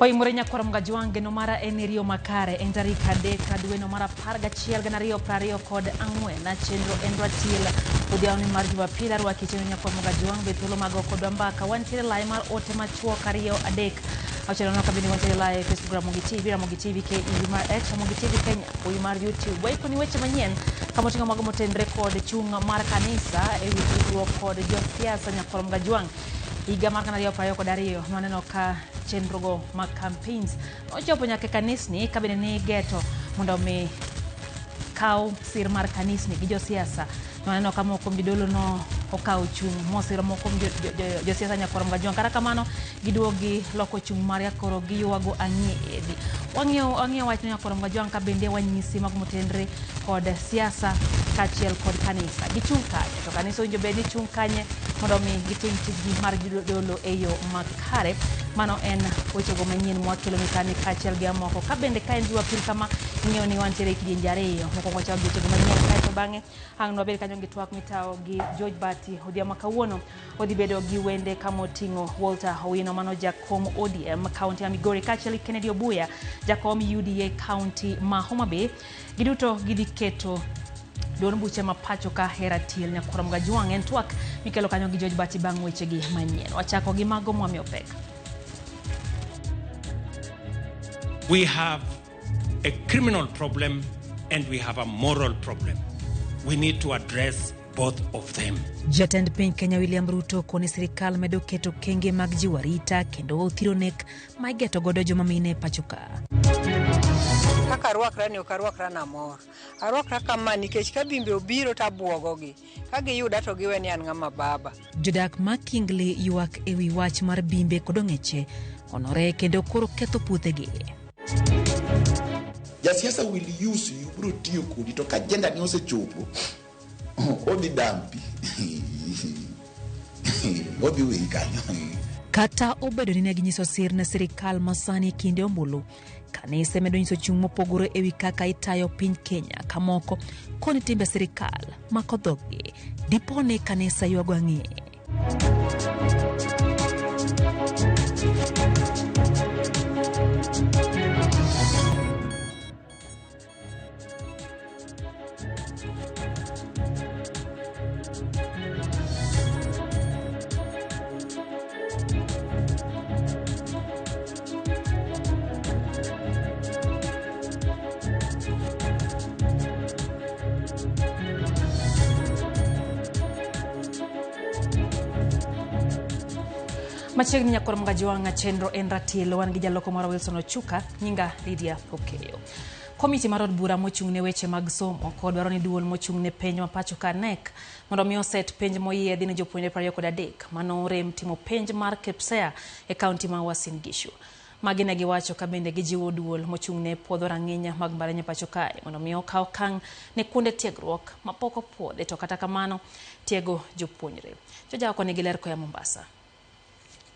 Waimore nyakwar Mgajwang' geno mara en riyo makare en tarik 3 dweno mar 11 2024 chenro en ratil odhiambo mar Jumapil arwaki chenro nyakwar Mgajwang' be thuolo mag kodwa mbaka wantiere lai mar ote machuok 2 3 6 kabende wantiere lai Facebook Ramogi TV, Ramogi TV KE mar X, Ramogi TV Kenya, mbui mar YouTube. Waikoni weche manyien kamoting'o mago motenre kod chung' mar kanisa ewi tudruok kod josiasa nyakwar Mgajwang' higa mar 2022 nwaneno ka chenrogo mag campaigns nochopo nyaka e kanisni ka bende ni geto mondo mi kaw sir mar kanisni gi josiasa. Nwaneno ka moko kuom jodolo no okawo chung' mosiro moko kuom josiasa nyakwar Mgajwang'. Kata kamano giduogo giloko chung' margi koro giywago ang'e edi. Wang'iyo wachno nyakwar Mgajwang' ka bende wanyisi mago motenre kod siasa kaachiel kod kanisa. Gichung' kanye? To kanisa owinjo bed ni chung' kanye mondo mi gitim tijgi mar jodolo e yo makare. Mano en wechego manyien mwakeloni kani kaachiel gi mamoko. Ka bende ka en Jumapil kama ing'eyo ni wantiere e kidienje ariyo. Mokwongo wachako gi wechego manyien kaeto bang'e ang' nwabed kanyo gi twak mitawo gi George Bati. Odhiambo ma kawuono odhi bedo gi wende kamoting'o Walter Owino mano jakom ODM kaunti ma Migori kaachiel gi Kennedy Obuya jakom UDA kaunti ma Homa Bay. Giduto gidhi keto duond buche ma pacho ka Hera Tiel nyakwar Mgajwang' en twak mikelo kanyo gi George Bati bang' wechegi manyien. Wachako gi mago mwamiyo pek. We have a criminal problem and we have a moral problem. We need to address both of them. Jatend piny Kenya William Ruto koni sirikal medo keto kenge mag jiwo arita kendo othiro nek ma igeto godo joma mine e pacho ka. Kaka arwakra ni ok arwakra namor. Arwakra kama nikech ka bimbe obiro to abuogogi. Ka giyuda to giwe ni an ng'ama baba. Jodak ma Kingley ywak ewi wach mar bimbe kod ong'eche onore kendo koro ketho puothegi. Jasiasa will use you, bro tiyo kodi to ka agenda ni osechopo odhi dampi odhi weyi kanyo. Kata obedo ni ne ginyiso sir ne sirikal masani e kinde ombulu, kanise medo nyiso chung' mopogore ewi kaka itayo piny Kenya ka moko koni timbe sirikal mako dhoggi. Dipo ni kanisa ywago ang'e. Machiegni nyakwar Mgajwang' chenro en ratil wan gi jaloko moro Wilson Ochuka, nyinga Lydia Okeyo. Komiti mar od bura mochung' ne weche mag somo kod dwaro ni duol mochung' ne penj ma pacho ka KNEC mondo mi oset penj moyiedhi ne jopuonjre 23 mano orem timo penj mar KPSEA e kaunti ma Uasin Gishu. Magi ne giwacho ka bende gijiwo duol mochung' ne puodho rang'iny mag mbalariany e pacho kae mondo mi okaw okang' ne kuonde tiegruok mapok opuodhi to kata kamano tiego jopuonjre. Jojaoko nigi ler koya Mombasa.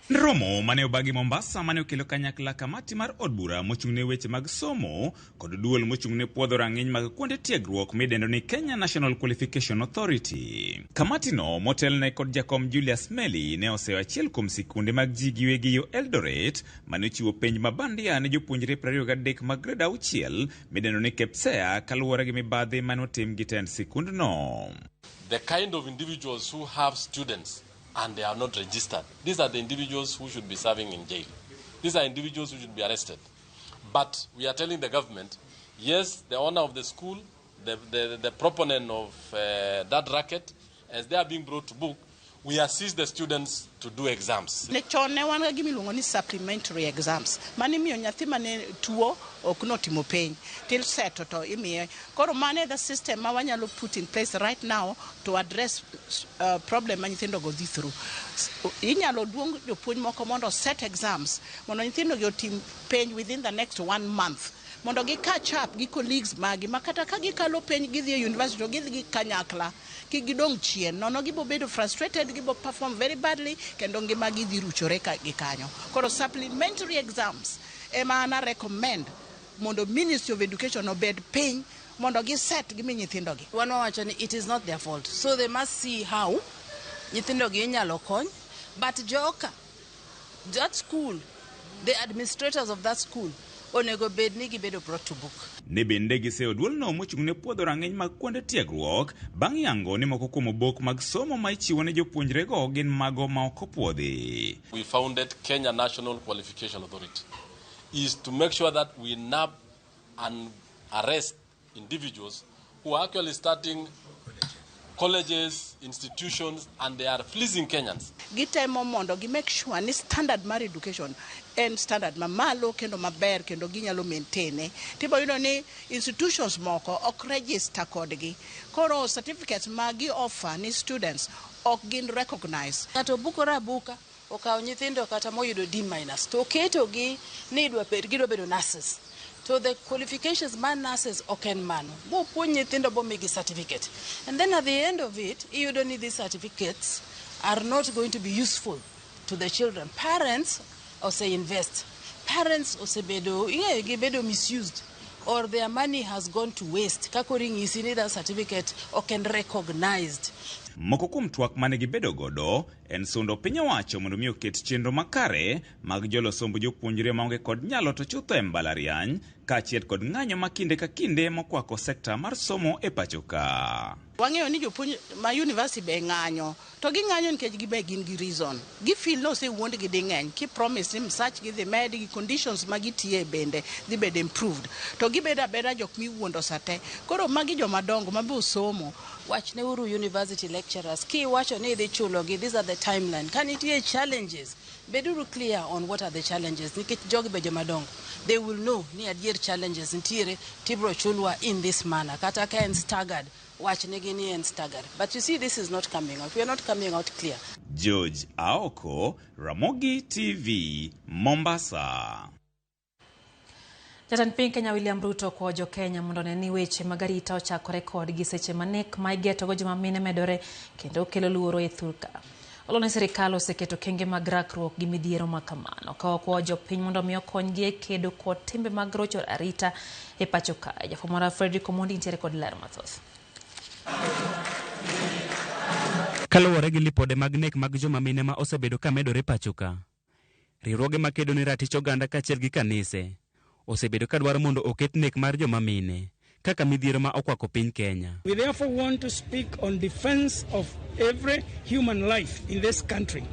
Romo mane obagi Mombasa mane okelo kanyakla kamati mar od bura mochung' ne weche mag somo kod duol mochung' ne puodho rang'iny mag kuonde tiegruok midendo ni Kenya National Qualification Authority. Kamati no motelne kod jakom Julius Meli ne oseyo achiel kuom sikunde mag ji giwegi yo Eldoret mane ochiwo penj mabandia ne jopuonjre 23 mag grade 6 midendo ni KPSEA kaluwore gi mibadhi mane otim gi tend sikundno. The kind of individuals who have students and they are not registered. These are the individuals who should be serving in jail. These are individuals who should be arrested. But we are telling the government, yes, the owner of the school, the proponent of that racket, as they are being brought to book, we assist the students to do exams. Ne chon ne wan ga gima iluongo ni supplementary exams. Mane imiyo nyathi mane tuo ok notimo penj. Til seto to imiye. Koro mane the system ma wanyalo put in place right now to address problem ma nyithindo go dhi through. Inyalo duong jopuonj moko mondo set exams mondo nyithindo gi otim penj within the next 1 month. Mondo gi catch up gi colleagues magi ma kata ka gikalo penj gidhi e university to gidhi gi kanyakla. Kik gidong' chien, nono gibo bedo frustrated, gibo perform very badly, kendo ngima gi dhi ruchore ka gi kanyo. Koro supplementary exams ema an a recommend mondo Ministry of Education obed piny mondo gi set gi mi nyithindo gi. Wan wawacho ni it is not their fault, so they must see how nyithindo gi inyalo kony, but joka that school The administrators of that school onego bed ni gibedo brought to book. Ne bende giseyo duolno mochung' ne puodho rang'iny mag kuonde tiegruok bang' yango ni moko kuom obok mag somo ma ichiwo ne jopuonjrego gin mago ma ok opuodhi. We founded Kenya National Qualification Authority is to make sure that we nab and arrest individuals who are actually starting colleges, institutions, and they are fleecing Kenyans. Gitemo mondo gi make sure ni standard mar education en standard mamalo kendo maber kendo ginyalo maintain. Tibo yudo ni institutions moko ok register kodgi. Koro certificates ma gi offer ni students ok gin recognized. Ng'ato bukore abuka okawo nyithindo kata moyudo D minus to oketogi ni gidwa bedo nurses. To the qualifications mar nurses ok en mano. Bopuonj nyithindo bomigi certificate. And then at the end of it, iyudo ni these certificates are not going to be useful to the children. Parents ose invest. Parents osebedo, ing'eyo gibedo misused or their money has gone to waste. Ka koro inyisi ni that certificate ok en recognized. Moko kuom twak mane gibedo godo en sundo piny owacho mondo mi oket chenro makare mag jolo somb jopuonjre maonge kod nyalo to chutho e mbalariany kaachiel kod ng'anyo ma kinde ka kinde mokwako sekta mar somo e pacho ka. Wang'eyo ni jopuonj ma university be ng'anyo to ging'anyo nikech gibe gin gi reason. Gifeel ni osewuondgi ding'eny ki promise ni msach gi dhi med gi conditions ma gitiye bende dhi bedo improved. To gibedo abeda jok miwuondo sate. Koro magi joma dongo ma be osomo. Wachne uru university lecturers kiwacho ni idhi chulogi, these are the timeline. Ka nitie challenges, beduru clear on what are the challenges nikech jogi be joma dongo. They will know ni adier challenges nitiere tibro chulwa in this manner. Kata ka en staggered, wachnegi ni en staggered. But you see, this is not coming out. We are not coming out clear. George Aoko, Ramogi TV, Mombasa. Jatend piny Kenya William Ruto okwayo jo-Kenya mondo one ni weche mag arita ochakore kodgi seche ma nek ma igetogo joma mine medore kendo kelo luoro e thurka. Olo ni sirikal oseketo okenge mag rakruok gi midhiero ma kamano ka okwayo jopiny mondo mi okonygi e kedo kod timbe mag rocho arita e pacho kae. Jafwambo Fredrick Omondi nitiere kod ler mathoth. Kaluwore gi lipode mag nek mag joma mine ma osebedo ka medore pacho ka, riwruoge makedo ne ratich oganda kaachiel gi kanise osebedo ka dwaro mondo oket nek mar joma mine kaka midhiero ma okwako piny Kenya. We therefore want to speak on defense of every human life in this country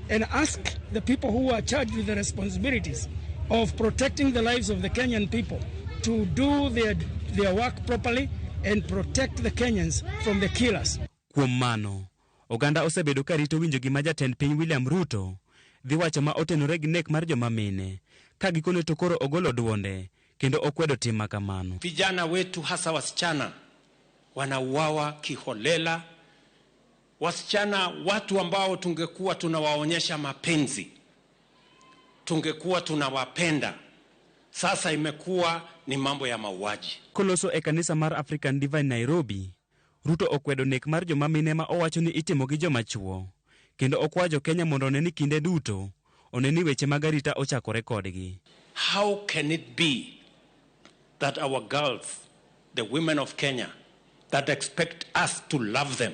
and ask the people who are charged with the responsibilities of protecting the lives of the Kenyan people to do their work properly and protect the Kenyans from the killers. Kuom mano, oganda osebedo ka rito winjo gima jatend piny William Ruto dhi wacho ma otenore gi nek mar joma mine ka gikone to koro ogolo duonde kendo okwedo tim ma kamano. Vijana wetu hasa wasichana wanauawa kiholela. Wasichana, watu ambao tungekuwa tunawaonyesha mapenzi, tungekuwa tunawapenda, sasa imekuwa ni mambo ya mauaji. Koloso e kanisa mar African Divine Nairobi, Ruto okwedo nek mar joma mine ma owacho ni itimo gi joma chuo, kendo okwayo jo-Kenya mondo one ni kinde duto one ni weche mag arita ochakore kodgi. How can it be that our girls, the women of Kenya, that expect us to love them,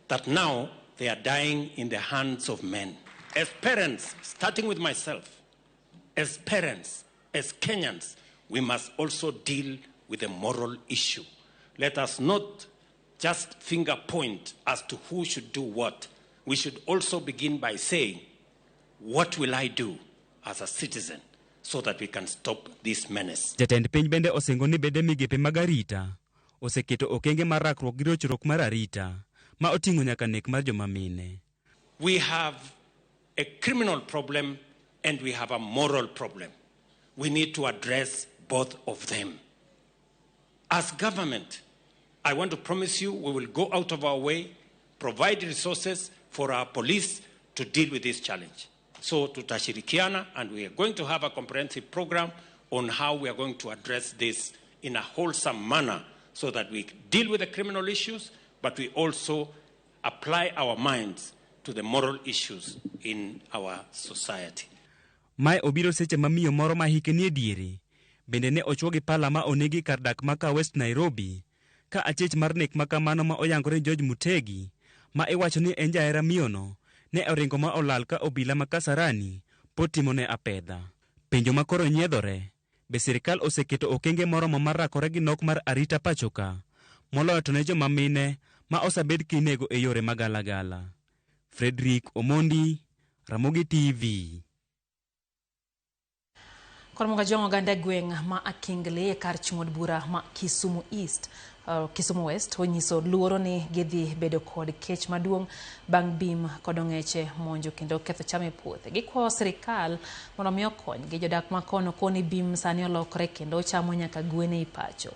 that now they are dying in the hands of men? As parents, starting with myself, as parents, as Kenyans, we must also deal with the moral issue. Let us not just finger point as to who should do what. We should also begin by saying, what will I do as a citizen so that we can stop this menace? Jatend piny bende osingo ni bede migepe mag arita oseketo okenge mar rakruok gi rochruok mar arita ma oting'o nyaka nek mar joma mine. We have a criminal problem and we have a moral problem. We need to address both of them. As government, I want to promise you we will go out of our way, provide resources for our police to deal with this challenge. So tutashirikiana, and we are going to have a comprehensive program on how we are going to address this in a wholesome manner so that we deal with the criminal issues, but we also apply our minds to the moral issues in our society. Mae obiro seche ma miyo moro ma hike nie diere bende ne ochwo gi pala ma onegi kar dak ma ka West Nairobi ka achich mar nek ma kamano ma oyangore George Mutegi ma iwacho ni en jahera miyono ne oringo ma olal ka obila ma Kasarani pod timone apedha. Penjo ma koro nyiedhore, be sirikal oseketo okenge moromo mar rakore gi nok mar arita pacho ka, moloyo to ne joma mine ma osebed kinego e yore magalagala. Frederick Omondi, Ramogi TV. Kod jong oganda gweng' ma Akingli e kar chung' od bura ma Kisumu East, Kisumu West onyiso luoro ni gidhi bedo kod kech maduong' bang' bim kod ong'eche monjo kendo ketho cham e puothe. Gikwayo sirikal mondo mi okonygi. Jodak ma kono koni bim sani olokore kendo chamo nyaka gwen ei pacho.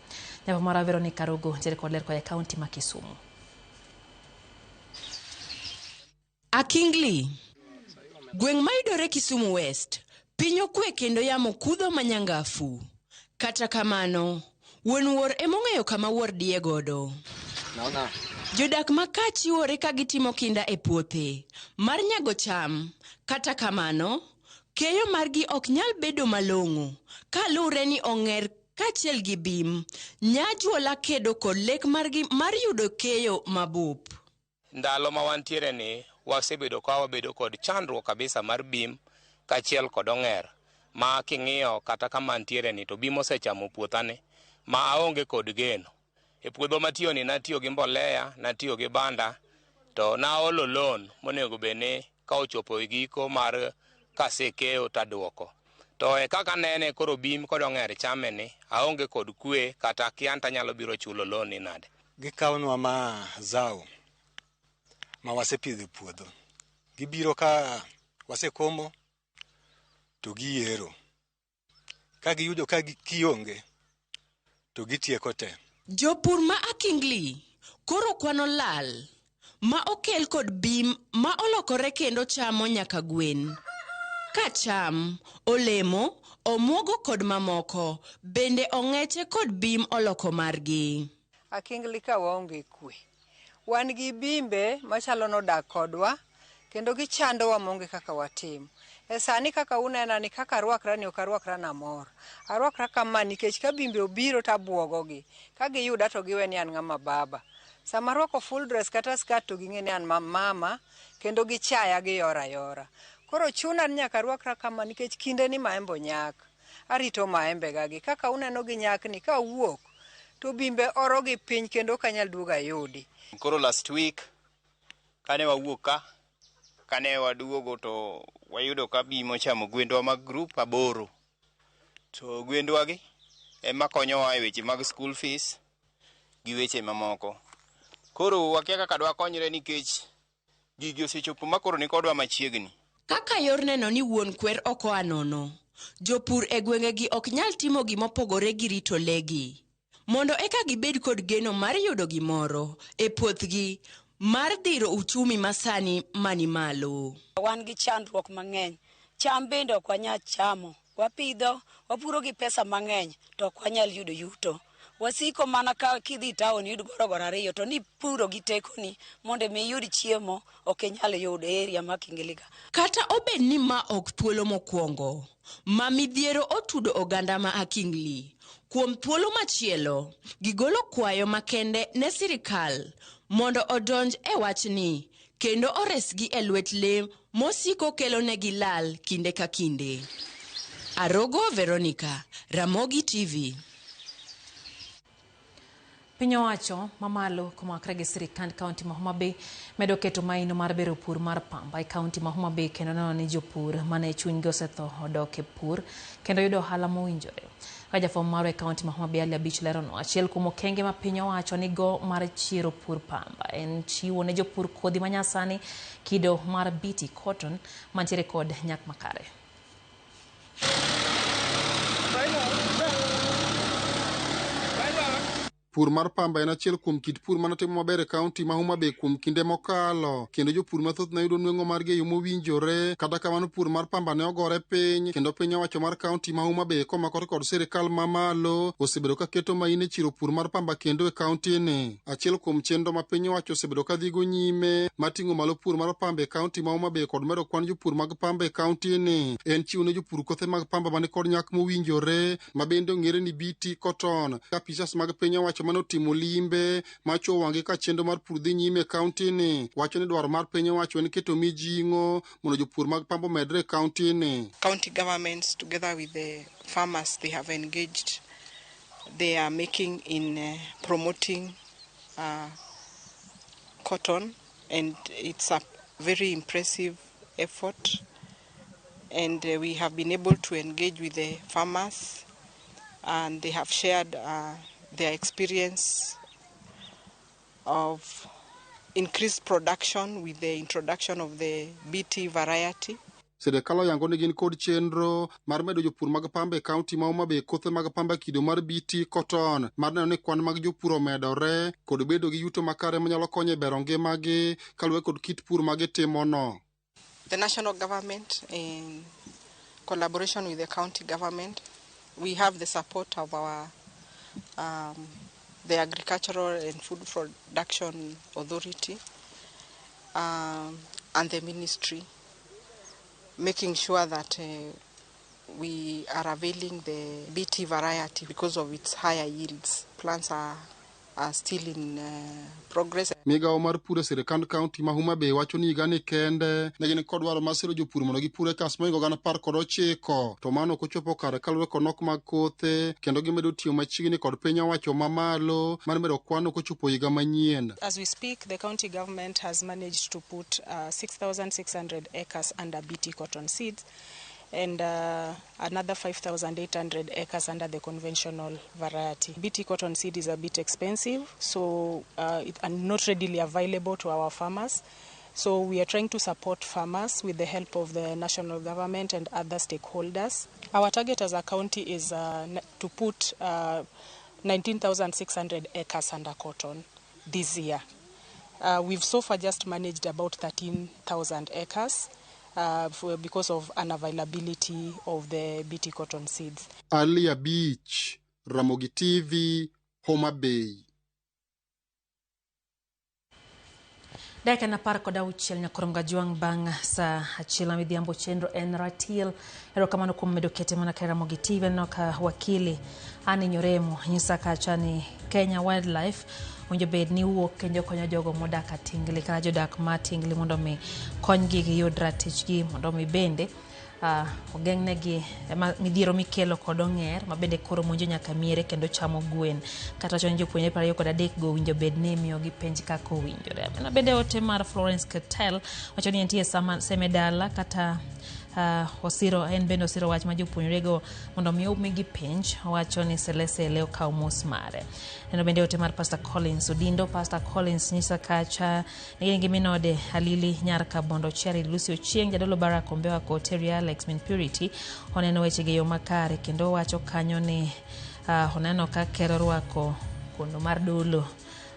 Nyako mara Veronica Rogo ntiere kod ler koa e kaunti ma Kisumu. Akingli, gweng' mayudore Kisumu West, piny okwe kendo yamo kudho manyangafu. Kata kamano, wuon wuor emong'eyo kama wuor diye godo. Jodak ma ka chiwore ka gitimo kinda e puothe mar nyago cham, kata kamano, keyo margi ok nyal bedo malong'o kaluwre ni ong'er kaachiel gi bim nyajuola kedo kod lek margi mar yudo keyo mabup. Ndalo ma wantiere ni wasebedo ka wabedo kod chandruok kabisa mar bim kaachiel kod ong'er ma king'iyo kata kama antiere ni to bim osechamo puothani ma aonge kod geno. E puodho matiyo ni natiyo gi mbolea, natiyo gi banda to naolo loan monego bed ni ka ochopo e giko mar kasekeyo taduoko. To e kaka nene koro bim kod ong'er chame ni aonge kod kwe kata kia ni tanyalo biro chulo loan ni nade. Gikawonwa mazao ma wasepidho e puodho. Gibiro ka wasekomo to giyiero. Ka giyudo ka kionge to gitieko te. Jopur ma Akingli koro kwano lal ma okel kod bim ma olokore kendo chamo nyaka gwen. Ka cham, olemo, omuogo kod mamoko bende ong'eche kod bim oloko margi. Akingli ka waonge kwe. Wan gi bimbe machalo nodak kodwa kendo gichandowa maonge kaka watim. E sani kaka unena ni kaka arwakra ni ok arwakra namor. Arwakra kama nikech ka bimbe obiro to abuogogi. Ka giyuda to giwe ni an ng'ama baba. Sama arwako full dress kata skirt to ging'e ni an mama kendo gichaya giyora yora. Koro chuna ni nyaka arwakra kama nikech kinde ni maembe onyak. Arito maembe gagi. Kaka uneno ginyak ni kawuok to bimbe orogi piny kendo ok anyal duogo ayudi. Koro last week kane wawuok ka kane waduogo to wayudo ka bim ochamo gwendwa mag group 8. To gwendwa gi ema konyowa e weche mag school fees gi weche mamoko. Koro wakia kaka dwakonyre nikech gigi osechopo ma koro nikodwa machiegni. Kaka yor neno ni wuon kwer ok oa nono, jopur e gwengegi ok nyal timo gimopogore gi rito legi mondo eka gibed kod geno mar yudo gimoro e puothgi mar dhiro uchumi masani mani malo. Wan gi chandruok mang'eny. Cham bende ok wanyal chamo. Wapidho, wapuro gi pesa mang'eny to ok wanyal yudo yuto. Wasiko mana ka kidhi town iyud gorogoro 2 to ni puro gi tekoni mondo mi iyud chiemo ok inyal yudo e area ma Akingli ka. Kata obed ni ma ok thuolo mokwongo ma midhiero otudo oganda ma Akingli, kuom thuolo machielo gigolo kwayo makende ne sirikal mondo odonj e wachni kendo oresgi e lwet le mosiko kelonegi lal kinde ka kinde. Arogo Veronica, Ramogi TV. Piny owacho mamalo komakre gi sirikand kaunti ma Homa Bay medo keto maino mar bero pur mar pamba e kaunti ma Homa Bay kendo neno ni jopur mane chunygi osetho odok e pur kendo yudo ohala mowinjore. Ka jafwambo marwa e kaunti ma Homa Bay Ali Abich leronwa, achiel kuom okenge ma piny owacho nigo mar chiero pur pamba en chiwo ne jopur kodhi manyasani kido mar BT cotton mantiere kod nyak makare. Pur mar pamba en achiel kuom kit pur manotimo maber e kaunti ma Homa Bay kuom kinde mokalo, kendo jopur mathoth ne yudo nweng'o margi e yo mowinjore. Kata kamano, pur mar pamba ne ogore piny, kendo piny owacho mar kaunti ma Homa Bay komakore kod sirikal mamalo osebedo ka keto maino e chiro pur mar pamba kendo e kaunti ni. Achiel kuom chenro ma piny owacho osebedo ka dhigo nyime mating'o malo pur mar pamba e kaunti ma Homa Bay kod medo kwan jopur mag pamba e kaunti ni en chiwo ne jopur kothe mag pamba mani kod nyak mowinjore ma bende ong'ere ni BT cotton. Apisas mag piny owacho owacho mane otimo limbe machowo wang'gi ka chenro mar pur dhi nyime e kaunti ni wacho ni dwaro mar piny owacho en keto mijing'o mondo jopur mag pamba omedre e kaunti ni. County governments together with the farmers they have engaged, they are making in promoting cotton, and it's a very impressive effort, and we have been able to engage with the farmers, and they have shared their experience of increased production with the introduction of the BT variety. Sirikal oyango ni gin kod chenro mar medo jopur mag pamba e kaunti ma Homa Bay kothe mag pamba kido mar BT cotton mar neno ni kwan mag jopur omedore kod bedo gi yuto makare manyalo konyo e bero ngimagi kaluwore kod kit pur ma gitimono. The national government, in collaboration with the county government, we have the support of our the Agricultural and Food Production Authority and the ministry, making sure that we are availing the BT variety because of its higher yields. Plants are still in progress. Migawo mar pur e sirikand kaunti ma Homa Bay wacho ni higa ni kende ne gin kod dwaro mar siro jopur mondo gipur ekas mohingo 19,000 to mano ok ochopo kare kaluwore kod nok mag kothe kendo gimedo tiyo machiegni kod piny owacho mamalo mar medo kwan kochopo higa manyien. As we speak, the county government has managed to put 6,600 acres under BT cotton seeds and another 5,800 acres under the conventional variety. BT cotton seed is a bit expensive, so and not readily available to our farmers. So we are trying to support farmers with the help of the national government and other stakeholders. Our target as a county is to put 19,600 acres under cotton this year. We've so far just managed about 13,000 acres. Because of unavailability of the BT cotton seeds. Alia Beach, Ramogi TV, Homa Bay. Dakika 16 nyakorom Gajwang' bang' saa 1 midhiambo chenro en ratil. Erokamano kuom medo kete mana ka Ramogi TV. Aneno ka wakili Anne Nyoremo nyisa kacha ni Kenya Wildlife owinjo bed ni wuok kendo konyo jogo modak Atingli kata jodak ma Atingli mondo mi konygi giyud ratichgi mondo mi bende ogeng'negi midhiero mikelo kod ong'er ma bende koro monjo nyaka miere kendo chamo gwen. Kata chon jopuonjre 23 go owinjo bed ni imiyogi penj kaka owinjore. Mano bende ote mar Florence Ketel wacho ni entie Seme dala kata osiro en bende osiro wach ma jopuonjrego mondo mi omigi penj. Owacho ni Selesele okaw mos mare. Neno bende ote mar Pastor Collins Odindo. Pastor Collins nyisa kacha ni gin gi minode Alili Nyar Kabondo Cherry Lucy Ochieng Jadolo Barack Ombewa kod Terry Alex Min Purity oneno weche gi yo makare kendo owacho kanyo ni oneno ka ker orwako kono mar dolo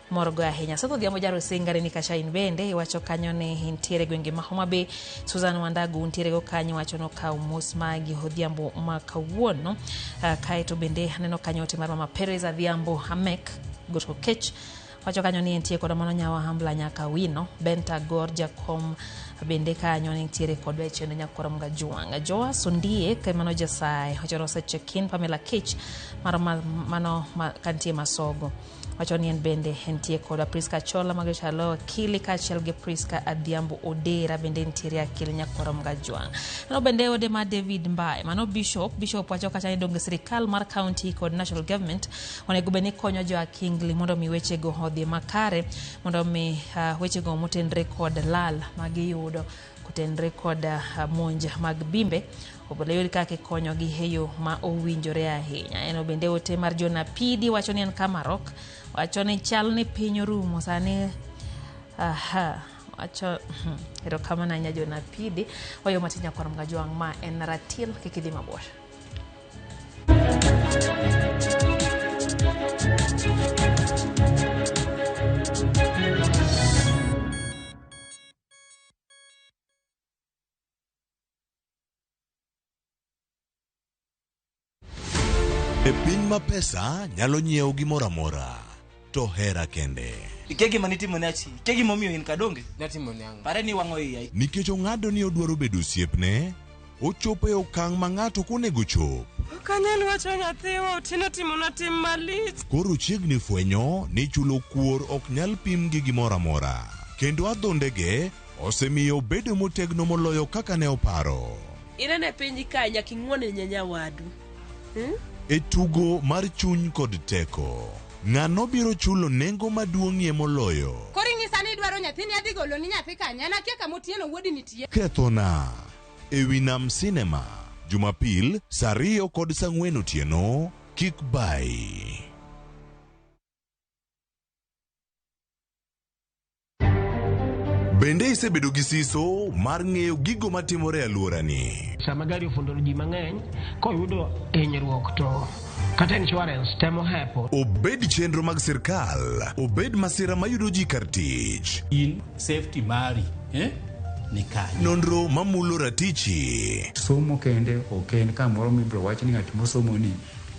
morgo ahinya. Sotho Odhiambo Jaro Singare ni kacha in bende iwacho kanyo ni intiere gwenge ma Homa Bay. Susan Wandagu ntiere go kanyo wacho no kaw mos magi Odhiambo ma kawuono. Kaeto bende aneno kanyo ote mar Mama Perez Adhiambo Amek Goto Kech wacho kanyo ni entie kod mano nyawa Hambla nyaka Wino Benta Gor Jakom bende kanyo nitiere kod weche nyakorom Gajwang' Joas Ondie mano Jasai wacho no osecheck-in Pamela Kech mar mano kantie Masogo wacho ni en bende entie kod Priska Chola Margaret Alo Akili kaachiel gi Priska Adhiambo Odera bende nitiere Akili nyakorom Gajwang'. Mano bende ode ma David Mbae mano Bishop wacho kacha ni donge sirikal mar county kod national government onego bed ni konyo jo Akingli mondo mi wechego odhi makare mondo mi wechego motenre kod lal magiyudo kotenre kod monj mag bimbe obolo yud kaka ikonyogi e yo ma owinjore ahinya. En bende ote mar Jona Pidi wacho ni en Kamarok wacho ni chal ni piny orumo sani. Aha, wacho erokamano ahinya Jona Pidi. Wayo matin nyakorom Gajwang' ma en ratil kik idhi mabor. E piny ma pesa nyalo nyiewo gimoro amora, to hera kende. Ikia gima nitimo ne Achi, ikia gima omiyo in kadonge? Natimo ne ang'o? Pare ni wang'o iya. Nikech ong'ado ni odwaro bedo osiepne, ochopo e okang' ma ng'ato ok onego chop. Ok anyal wacho nyathiwa Otieno timona tim malich. Koro chiegni fwenyo ni chulo kuor ok nyal pim gi gimoro amora. Kendo adhondege osemiyo obedo motegno moloyo kaka ne oparo. Inene piny ka nyaka ing'uon ne nyawadu. E tugo mar chuny kod teko, ng'ano biro chulo nengo maduong'ie moloyo? Koro inyisa ni idwaro nyathini adhi golo ni nyathi kanye? An akia kama Otieno wuodi nitie. Kethona e wi Nam Cinema, Jumapil saa 2 kod saa 4 otieno, kik bayi. Bende isebedo gi siso mar ng'eyo gigo matimore e alworani? Sama gari ofundo ji mang'eny, koyudo hinyruok to kata insurance temo hepo. Obed chenro mag sirkal, obed masira mayudo ji kar tich. In safety mari ni kanye? Nonro mamulo ratichi. Somo kende ok en kamoro mibiro wach ni ng'at mosomo ni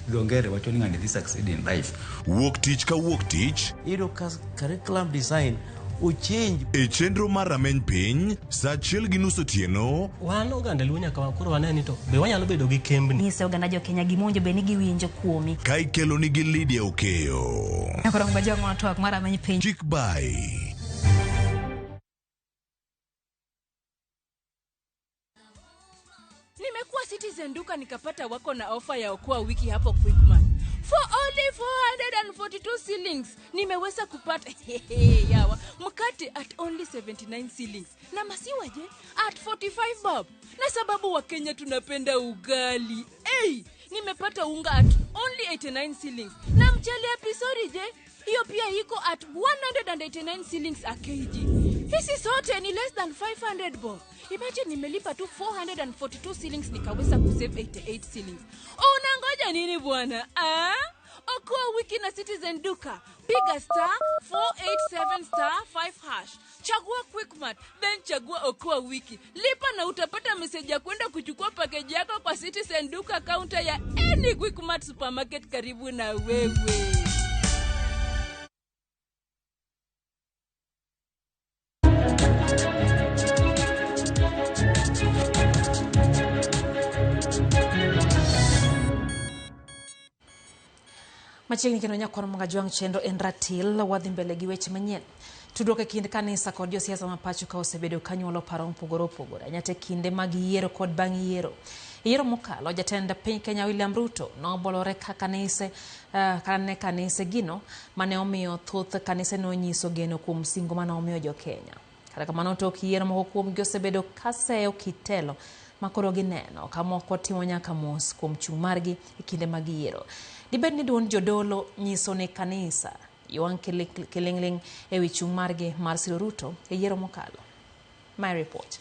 dho ngere wacho ni ng'ani dhi succeed in life. Wuok tich ka wuok tich. Iyudo ka curriculum design ochange. E chenro mar rameny piny, saa 1:30 otieno. Wan oganda Luo nyaka koro wane ni to be wanyalo bedo gi kembni. Nyise oganda jo Kenya gima bed ni giwinjo kuomi. Ka ikelo nigi Lydia Okeyo. Koro ngajong'o twak mar rameny piny. Kik bayi. Nimekuwa Citizen Duka nikapata wako na ofa ya okoa wiki hapo Quickmart. For only 442 shillings nimeweza kupata yawa mkate at only 79 shillings na masiwa je at 45 bob. Na sababu wa Kenya tunapenda ugali. Hey, nimepata unga at only 89 shillings na mchele ya pisori je hiyo pia iko at 189 shillings a kg. Hizi zote ni less than 500 bob. Imagine nimelipa tu 442 shillings nikaweza kusave 88 shillings. Unangoja nini bwana? Ah? Okoa wiki na Citizen Duka. Piga star 487 star 5 hash. Chagua Quickmart, then chagua Okoa wiki. Lipa na utapata message ya kwenda kuchukua package yako kwa Citizen Duka counter ya any Quickmart supermarket karibu na wewe. Machiegni kendo nyakwar Mugajwang' chenro en ratil wadhi mbele gi weche manyien. Tudruok e kind kanisa kod josiasa ma pacho ka osebedo ka nyuolo paro mopogore opogore nyaka e kinde mag yiero kod bang' yiero. E yiero mokalo, jatend piny Kenya William Ruto nobolore ka kanise ne kanise gino mane omiyo thoth kanise nonyiso geno kuom singo mane omiyo jo-Kenya. Kata kamano tok yiero moko kuomgi osebedo ka seyo kitelo makoro gineno ka moko timo nyaka mos kuom chung' margi e kinde mag yiero. Dibed ni duond jodolo nyiso ni kanisa ywang' kiling'ling' e wi chung' margi mar siro Ruto e yiero mokalo. My report.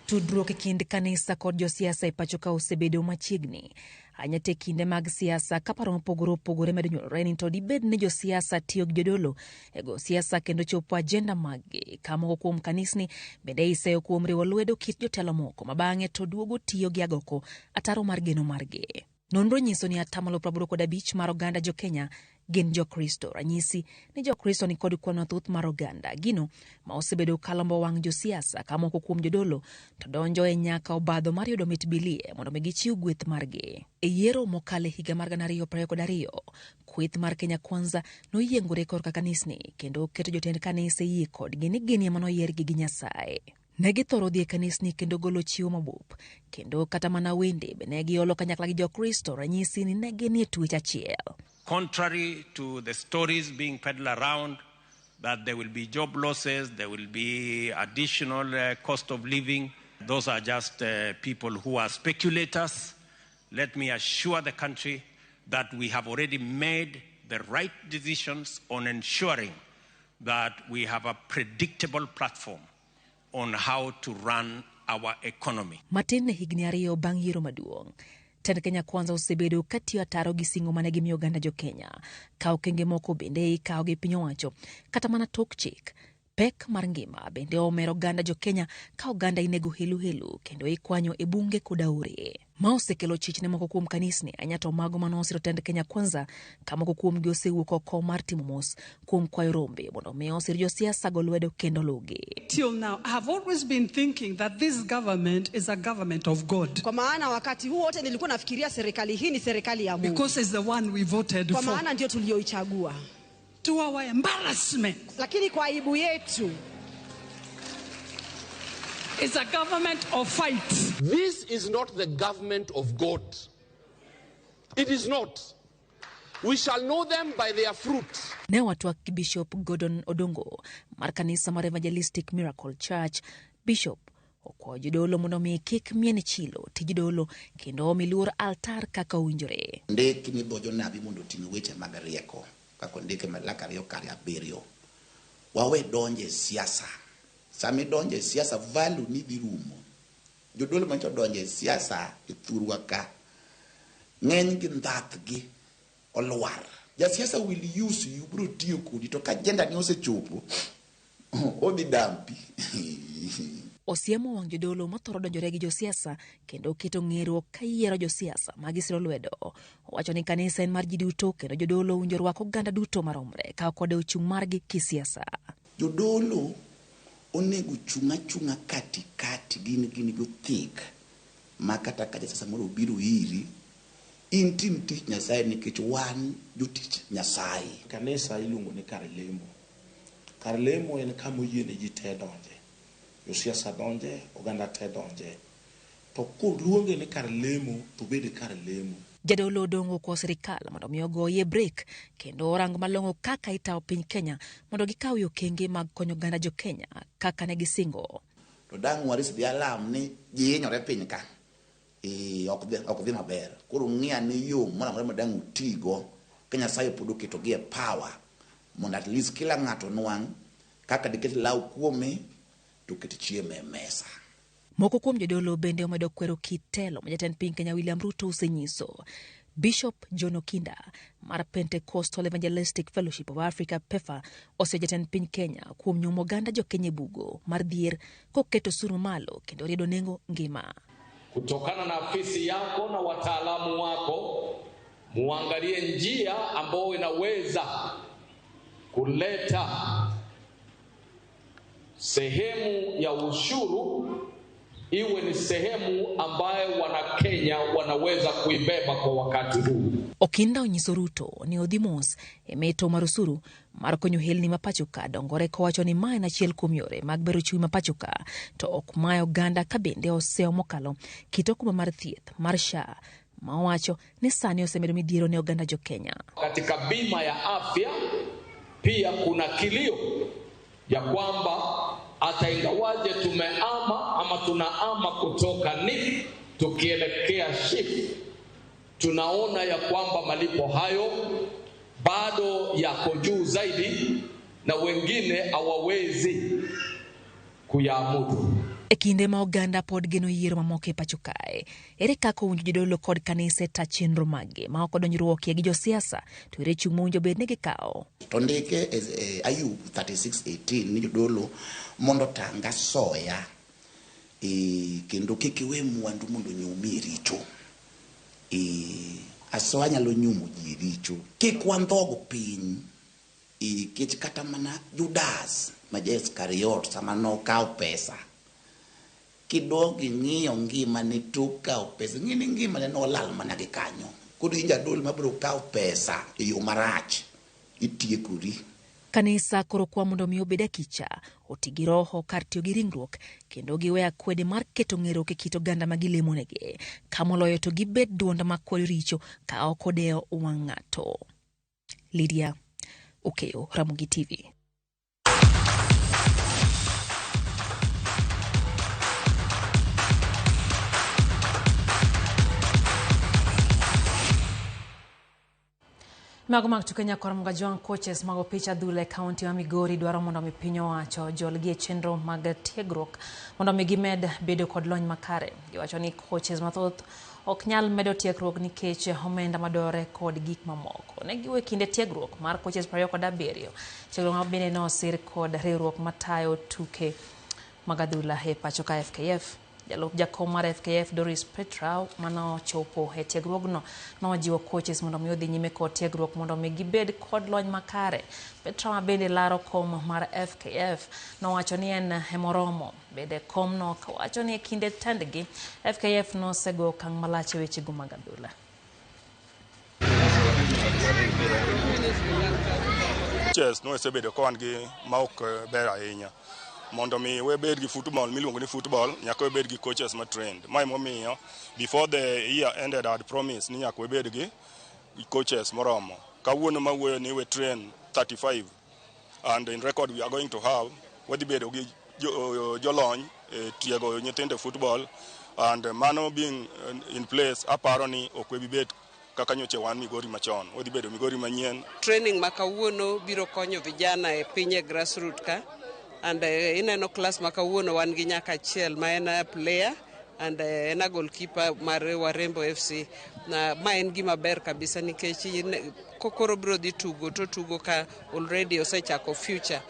Tudruok e kind kanisa kod josiasa e pacho ka osebedo machiegni. Ahinya te kinde mag siasa ka paro mopogore opogore medo nyuolore ni to dibed ni josiasa tiyo gi jodolo e go siasa kendo chopo ajenda maggi. Ka moko kuom kanisni bende iseyo kuom riwo lwedo kit jotelo moko ma bang'e to duogo tiyo gi agoko ataro mar geno margi. Nonro nyiso ni 85% mar oganda jo-Kenya gin Jokristo. Ranyisi ni Jokristo ni kod kwan mathoth mar oganda, gino ma osebedo kalombo wang' josiasa ka moko kuom jodolo to donjo e nyaka obadho mar yudo mit bilie mondo mi gichiw gweth margi. E yiero mokalo e higa mar 2022, kweth mar Kenya Kwanza noyiengore korka kanisni kendo keto jotend kanise yie kodgi ni gin ema noyiergi gi Nyasaye. Ne githoro dhi e kanisni kendo golo chiwo mabup, kendo kata mana wende be ne giolo kanyakla gi Jokristo, ranyisi ni ne ginie twech achiel. Contrary to the stories being peddled around that there will be job losses, there will be additional cost of living, those are just people who are speculators. Let me assure the country that we have already made the right decisions on ensuring that we have a predictable platform on how to run our economy. Matin ne higni 2 bang' yiero maduong', tend Kenya Kwanza osebedo katiyo ataro gi singo mane gimiyo oganda jo-Kenya. Ka okenge moko bende ikawo gi piny owacho kata mana tok chik. Pek mar ngima bende omero oganda jo Kenya ka oganda inego helu helu kendo ikwanyo e bunge kod aore. Ma osekelo chich ne moko kuom kanisni ahinya to mago manosiro tend Kenya Kwanza ka moko kuomgi osewuok oko mar timo mos kuom kwayo rombe mondo mi osir josiasa go lwedo kendo luwgi. Till now, I have always been thinking that this government is a government of God. Kwa maana wakati huu wote nilikuwa nafikiria serikali hii ni serikali ya Mungu. Because it's the one we voted Kwa for. maana ndio tulioichagua. To our embarrassment. Lakini kwa aibu yetu. It's a government of fight. This is not the government of God. It is not. We shall know them by their fruit. Ne watwak gi Bishop Gordon Odongo mar kanisa mar Evangelistic Miracle Church. Bishop okwayo jodolo mondo mi kik mien chilo tij dolo kendo omi luor altar kaka owinjore. Ndiki ni dho jonabi mondo oting'o weche mag rieko kaka ondike Malaki 2 kar 7. Wawe donjo e siasa. Sama idonjo e siasa value ni dhi rumo. Jodolo manyocha odonjo e siasa e thurwa ka ng'eny gi ndhathgi olwar. Jasiasa will use you, biro tiyo kodi to ka agenda ni osechopo odhi dampi. Osiemo wang' jodolo mathoro donjore gi josiasa kendo keto ng'eruok ka yiero josiasa ma gisiro lwedo. Owacho ni kanisa en mar ji duto kendo jodolo owinjo rwak oganda duto maromre ka ok odewo chung' margi kisiasa. Jodolo onego chung' achung'a katikati gin jothik ma kata ka jasiasa moro obiro iri in tim tich Nyasaye nikech wan jotich Nyasaye. Kanisa iluongo ni kar lemo. Kar lemo en kama oyiene ji te donje. Josiasa donje, oganda te donje. To koluonge ni kar lemo, to obed kar lemo. Jadolo Odongo okwayo sirikal mondo mi ogoye brek kendo orang malong'o kaka itayo piny Kenya mondo gikaw okenge mag konyo oganda jo Kenya kaka ne gisingo. To dang' waris dhi alam ni ji hinyore piny ka. Ok dhi maber. Koro ng'i ane yo moro amora ma dang' utigo ka Nyasaye pod oketogi e power mondo at least kila ng'ato nwang' kaka diket law kuome to ket chiemo e mesa. Moko kuom jodolo bende omedo kwero kit telo ma jatend piny Kenya William Ruto osenyiso. Bishop John Okinda mar Pentecostal Evangelistic Fellowship of Africa PEFA osio jatend piny Kenya kuom nyumo oganda jo Kenya e bugo mar dhier koketo osuru malo kendo riedo nengo ngima. Kutokana na afisi yako na wataalamu wako, muangalie njia ambayo inaweza kuleta sehemu ya ushuru iwe ni sehemu ambayo Wanakenya wanaweza kuibeba kwa wakati huu. Okinda onyiso Ruto ni odhi mos e meto mar osuru mar konyo helni ma pacho ka dongore kowacho ni ma en achiel kuom yore mag bero uchumi ma pacho ka to ok mayo oganda ka bende osewo mokalo kit okumba mar thieth mar SHA ma owacho ni sani osemedo midhiero ne oganda jo Kenya. Katika bima ya afya pia kuna kilio ya kwamba hata ingawaje tumeama ama tunaama kutoka NHIF tukielekea SHIF, tunaona ya kwamba malipo hayo bado yako juu zaidi na wengine hawawezi kuyamudu. E kinde ma oganda pod geno yiero mamoko e pacho kae, ere kaka owinjo jodolo kod kanise ta chenro maggi ma ok odonjruokie gi josiasa to ere chung' mowinjo bed ni gikawo? To ndike Ayub 36:18 ni jodolo mondo otang' asoya kendo kik iwe mwandu mondo onyumi e richo. Asoya nyalo nyumo ji e richo. Kik wandhog piny nikech kata mana Judas ma ja Iskariot sama nokawo pesa kidog ing'iyo ngimane tok kawo pesa, ng'i ni ngimane nolal mana gi kanyo. Koro in jadolo mabiro kawo pesa e yo marach, itiekori. Kanisa koro kwa mondo mi obed akicha, oti gi roho kar tiyo gi ringruok kendo giwe akwede mar keto ng'eruok e kit oganda ma gilemonegi. Ka moloyo to gibed duond makwedo richo ka ok odewo wang' ng'ato. Lydia Okeyo, Ramogi TV. Mago mag tuke nyakwar Mugajwang' coaches mag opich adhula e kaunti ma Migori dwaro mondo mi piny owacho jolgi e chenro mag tiegruok mondo mi gimed bedo kod lony makare. Giwacho ni coaches mathoth ok nyal medo tiegruok nikech omenda madwarore kod gik mamoko. Ne giwe kinde tiegruok mar coaches 27. Tiegruok ma bende nosir kod riwruok matayo tuke mag adhula e pacho ka FKF. Jalup jakom mar FKF Doris Petra manochopo e tiegruogno nojiwo coaches mondo mi odhi nyime kod tiegruok mondo mi gibed kod lony makare. Petra ma bende laro kom mar FKF nowacho ni en emoromo bede komno kawacho ni e kinde tendgi FKF nosego okang' malach e wechego mag adhula. Coaches nosebedo ka wan gi ma ok ber ahinya. Mondo mi wabed gi football miluongo ni football, nyaka wabed gi coaches ma trained. Ma emomiyo before the year ended I had promised ni nyaka wabed gi coaches moromo. Kawuono mawuoyo ni we train 35 and in record we are going to have wadhi bedo gi jolony e tiego nyithindo e football and mano being in place aparo ni ok wabi bet kaka nyocha wan Migori machon, wadhi bedo Migori manyien. Training ma kawuono biro konyo vijana e piny e grassroot ka. And ineno class ma kawuono wan gi nyaka achiel ma en a player and en a goalkeeper mar Warembo FC. Na ma en gima ber kabisa nikech kokoro biro dhi tugo to tugo ka already osechako future.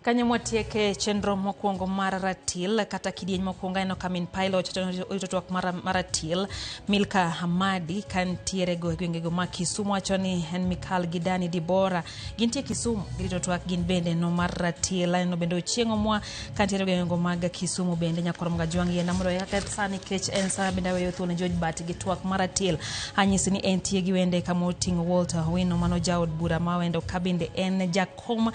Kanyo mwatieke chenro mokwongo mar ratil kata kidieny mokwongo aneno ka min pilot orito twak mar ratil Milka Hamadi kantiere go e gwengego ma Kisumu wacho ni en Mikal gi Dani Dibora gintie Kisumu girito twak gin bende no mar ratil aneno bende Ochieng' Omwa kantiere e gwengego mag Kisumu bende nyakwar Mgajwang' yiena mondo aketh sa nikech en sa bende aweyo thuolo ne George Bat gi twak mar ratil anyisi ni entie gi wende kama oting'o Walter Owino mano jaod bura ma Wendo ka bende en jakom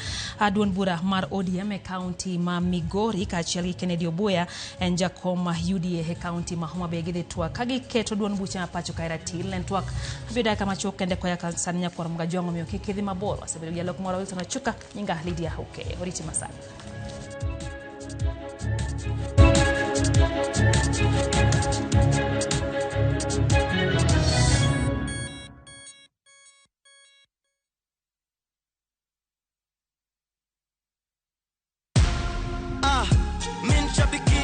duond bura mar ODM e kaunti ma Migori kaachiel gi Kennedy Obuya en jakom ma UDA e kaunti ma Homa Bay gidhi twak ka giketo duond buche ma pacho kae ratil en twak mabiro dakika machuok kende koya ka sani nyakwar Mgajwang' omiyo kik idhi mabor wasebedo gi jalok moro Wilson Ochuka nyinga Lydia Okeyo oriti masani.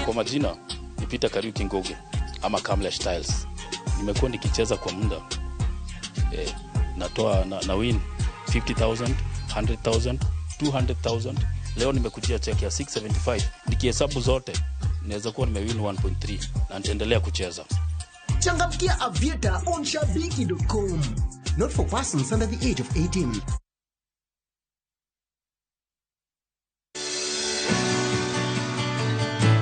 Kwa majina ni Peter Kariuki Ngugi ama Kamlesh Tiles. Nimekuwa nikicheza kwa muda natoa na win 50,000, 100,000, 200,000. Leo nimekujia check ya 675. Nikihesabu zote naweza kuwa nimewin 1.3 na nitaendelea kucheza. Changamkia Aviator on shabiki.com. Not for persons under the age of 18.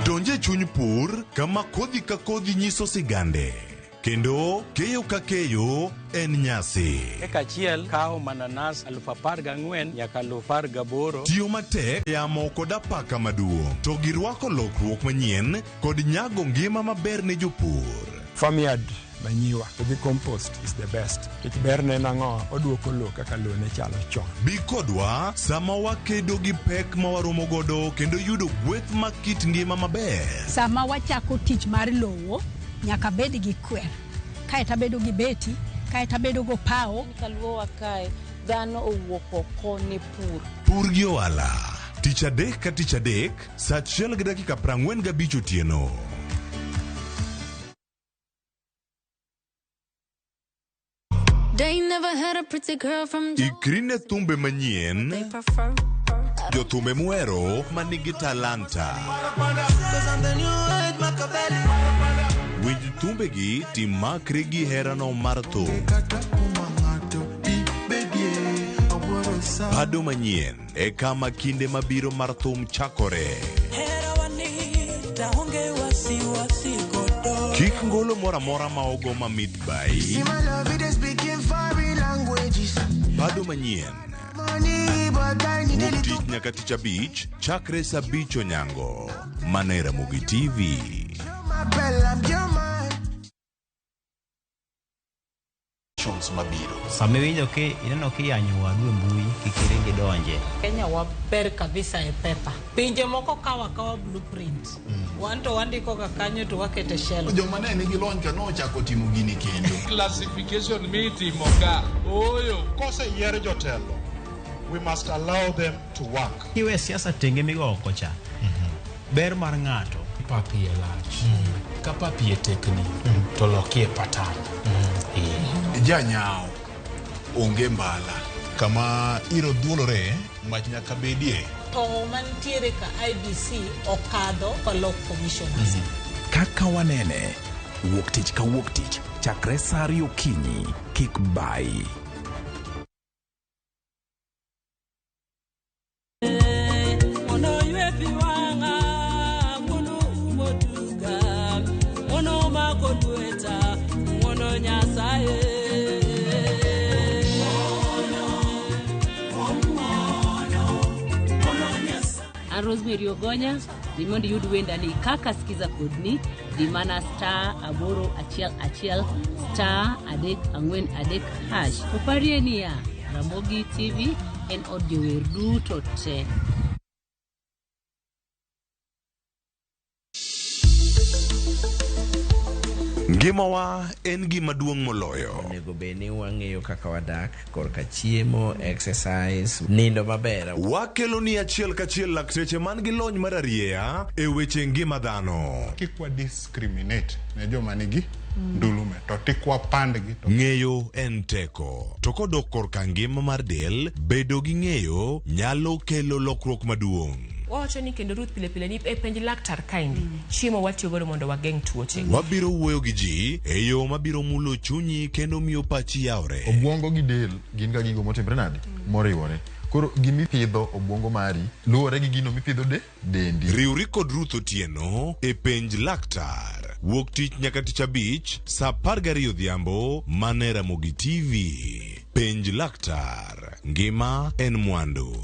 Donje chuny pur kama kodhi ka kodhi nyiso sigande kendo keyo ka keyo en nyasi. Eka achiel kawo mananas 14,000 nyaka 18,000. Tiyo matek yamo kod apaka maduong' to girwako lokruok manyien kod nyago ngima maber ne jopur. Farmyard manyiwa to gi compost is the best. Nikech berne en ang'o? Oduoko lowo kaka lowo ne chalo chon. Bi kodwa sama wakedo gi pek ma waromo godo kendo yudo gweth ma kit ngima maber. Sama wachako tich mar lowo, nyaka bed gi kwer. Kaeto abedo gi beti, kaeto abedo go pawo. Kaluowa kae, dhano owuok oko ne pur. Pur gi ohala. Tich adek ka tich adek, saa 1:45 otieno. They never had a pretty girl from Ikri ne thumbe manyien, jothumbe muhero manigi talanta. Winj thumbegi timakri gi herano mar thum. Bado manyien e kama kinde mabiro mar thum chakore. Kik ngolo moro amora ma ogo mamit bai. Bado manyien. Wuok tich nyaka tich abich chakre saa 5 onyango. Mana e Ramogi TV. generations mabiro. Sama iwinjo ki ineno kiyanyo wadu e mbui kik iring idonje. Kenya waber kabisa e pepa. Pinje moko kawo akawa blueprint. Wan to wandiko ga kanyo to wakete shelf. Joma ne nigi lony ka nochako timo gini kendo. Classification mitimo ka ooyo. Koseyier jotelo, we must allow them to work. Kiwe siasa tenge migo oko cha. Ber mar ng'ato. Pap iye lach. Ka pap iye tekni, to lokie patan. Janyao onge mbala. Kama iro dhuolore, mach nyaka bedie. Tong' mantiere ka IEBC okadho kolok commissioners. Kaka wanene, wuok tich ka wuok tich, chakre sa 2 okinyi, kik bayi. Mondo ywe pi wang'a, ng'wono umo duga, ng'wono mako lweta, ng'wono Nyasaye. An Rosemary Ogonya, dhi mondo iyud wendani kaka sikiza kodni, dhi mana *811 *343#. To parie niya, Ramogi TV en od jower duto te. Ngimawa en gima duong' moloyo. Onego bed ni wang'eyo kaka wadak korka chiemo, exercise, nindo maber. Wakelo ni achiel kachiel lakteche man gi lony mar arieya e weche ngima dhano. Kik wa discriminate ne joma nigi ndulume to tik wapandgi to Ng'eyo en teko. To kodok korka ngima mar del, bedo gi ng'eyo nyalo kelo lokruok maduong'. Wawacho ni kendo Ruth pile pile ni e penj laktar kaendi chiemo watiyo godo mondo wageng' tuoche. Wabiro wuoyo gi ji e yo mabiro mulo chunyi kendo miyo pachi yawre. Obwongo gi del gin ga gigo motimre nade? Moriwore. Koro gimipidho obwongo mari luwore gi gino mipidho de dendi. Riwri kod Ruth Otieno e penj laktar. Wuok tich nyaka tich abich saa 12 odhiambo mana e Ramogi TV. Penj laktar. Ngima en mwandu.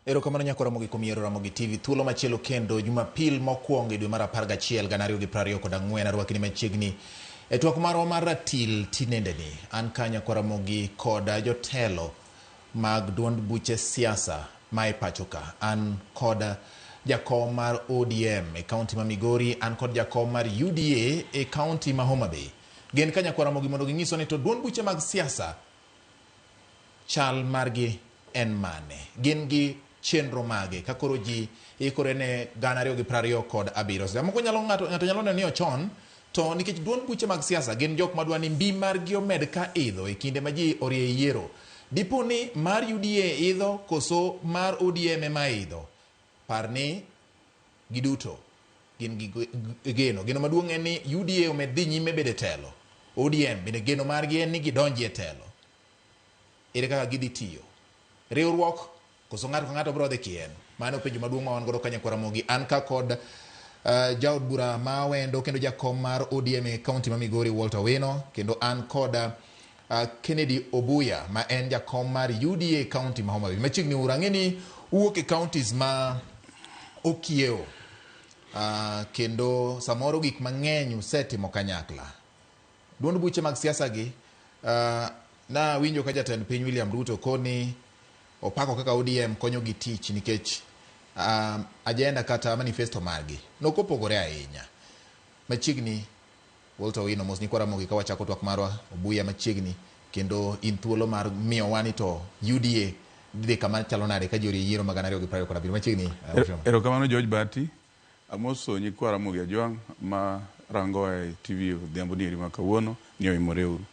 Erokamano nyako Ramogi kuom yiero Ramogi TV. Thuolo machielo kendo Jumapil mokwongo e dwe mar 11 2024 arwakni machiegni e twak marwa mar ratil tinendeni. An ka nyako Ramogi kod jotelo mag duond buche siasa ma e pacho ka. An kod jakom mar ODM e kaunti ma Migori, an kod jakom mar UDA e kaunti ma Homa Bay. Gin ka nyako Ramogi mondo ging'iso ni to duond buche mag siasa chal margi en mane, gin gi chenro mage ka koro ji ikore ne 2027. Seche moko nyalo ng'ato nyalo neno ni ochon, to nikech duond buche mag siasa gin jok madwa ni mbi margi omed ka idho e kinde ma ji orie yiero. Dipo ni mar UDA idho koso mar ODM ema idho? Par ni giduto gin gi geno. Geno maduong' en ni UDA omed dhi nyime bedo e telo. ODM bende geno margi en ni gidonji e telo. Ere kaka gidhi tiyo? Riwruok koso ng'ato ka ng'ato biro dhi kien? Mano penjo maduong' ma wan godo ka nyakwa Ramogi. An ka kod jaod bura ma Awendo kendo jakom mar ODM e kaunti ma Migori Walter Owino, kendo an kod Kennedy Obuya ma en jakom mar UDA kaunti ma Homa Bay. Machiegni uru, ang'e ni uwuok e counties ma okiewo, kendo samoro gik mang'eny usetimo kanyakla. Duond buche mag siasa gi na winjo ka jatend piny William Ruto koni opako kaka ODM konyo gi tich nikech agenda kata manifesto margi nokopogore ahinya. Machiegni Walter Owino, mos nyikwa Ramogi ka wachako twak marwa. Obuya machiegni kendo in thuolo mar miyo wani to UDA dhi kama chalo nade ka ji orie yiero mag 2027. Machiegni Erokamano George Bati. Amoso nyikwa Ramogi Ajwang' ma rango e TV odhiambo ni ma kawuono ni oimore uru.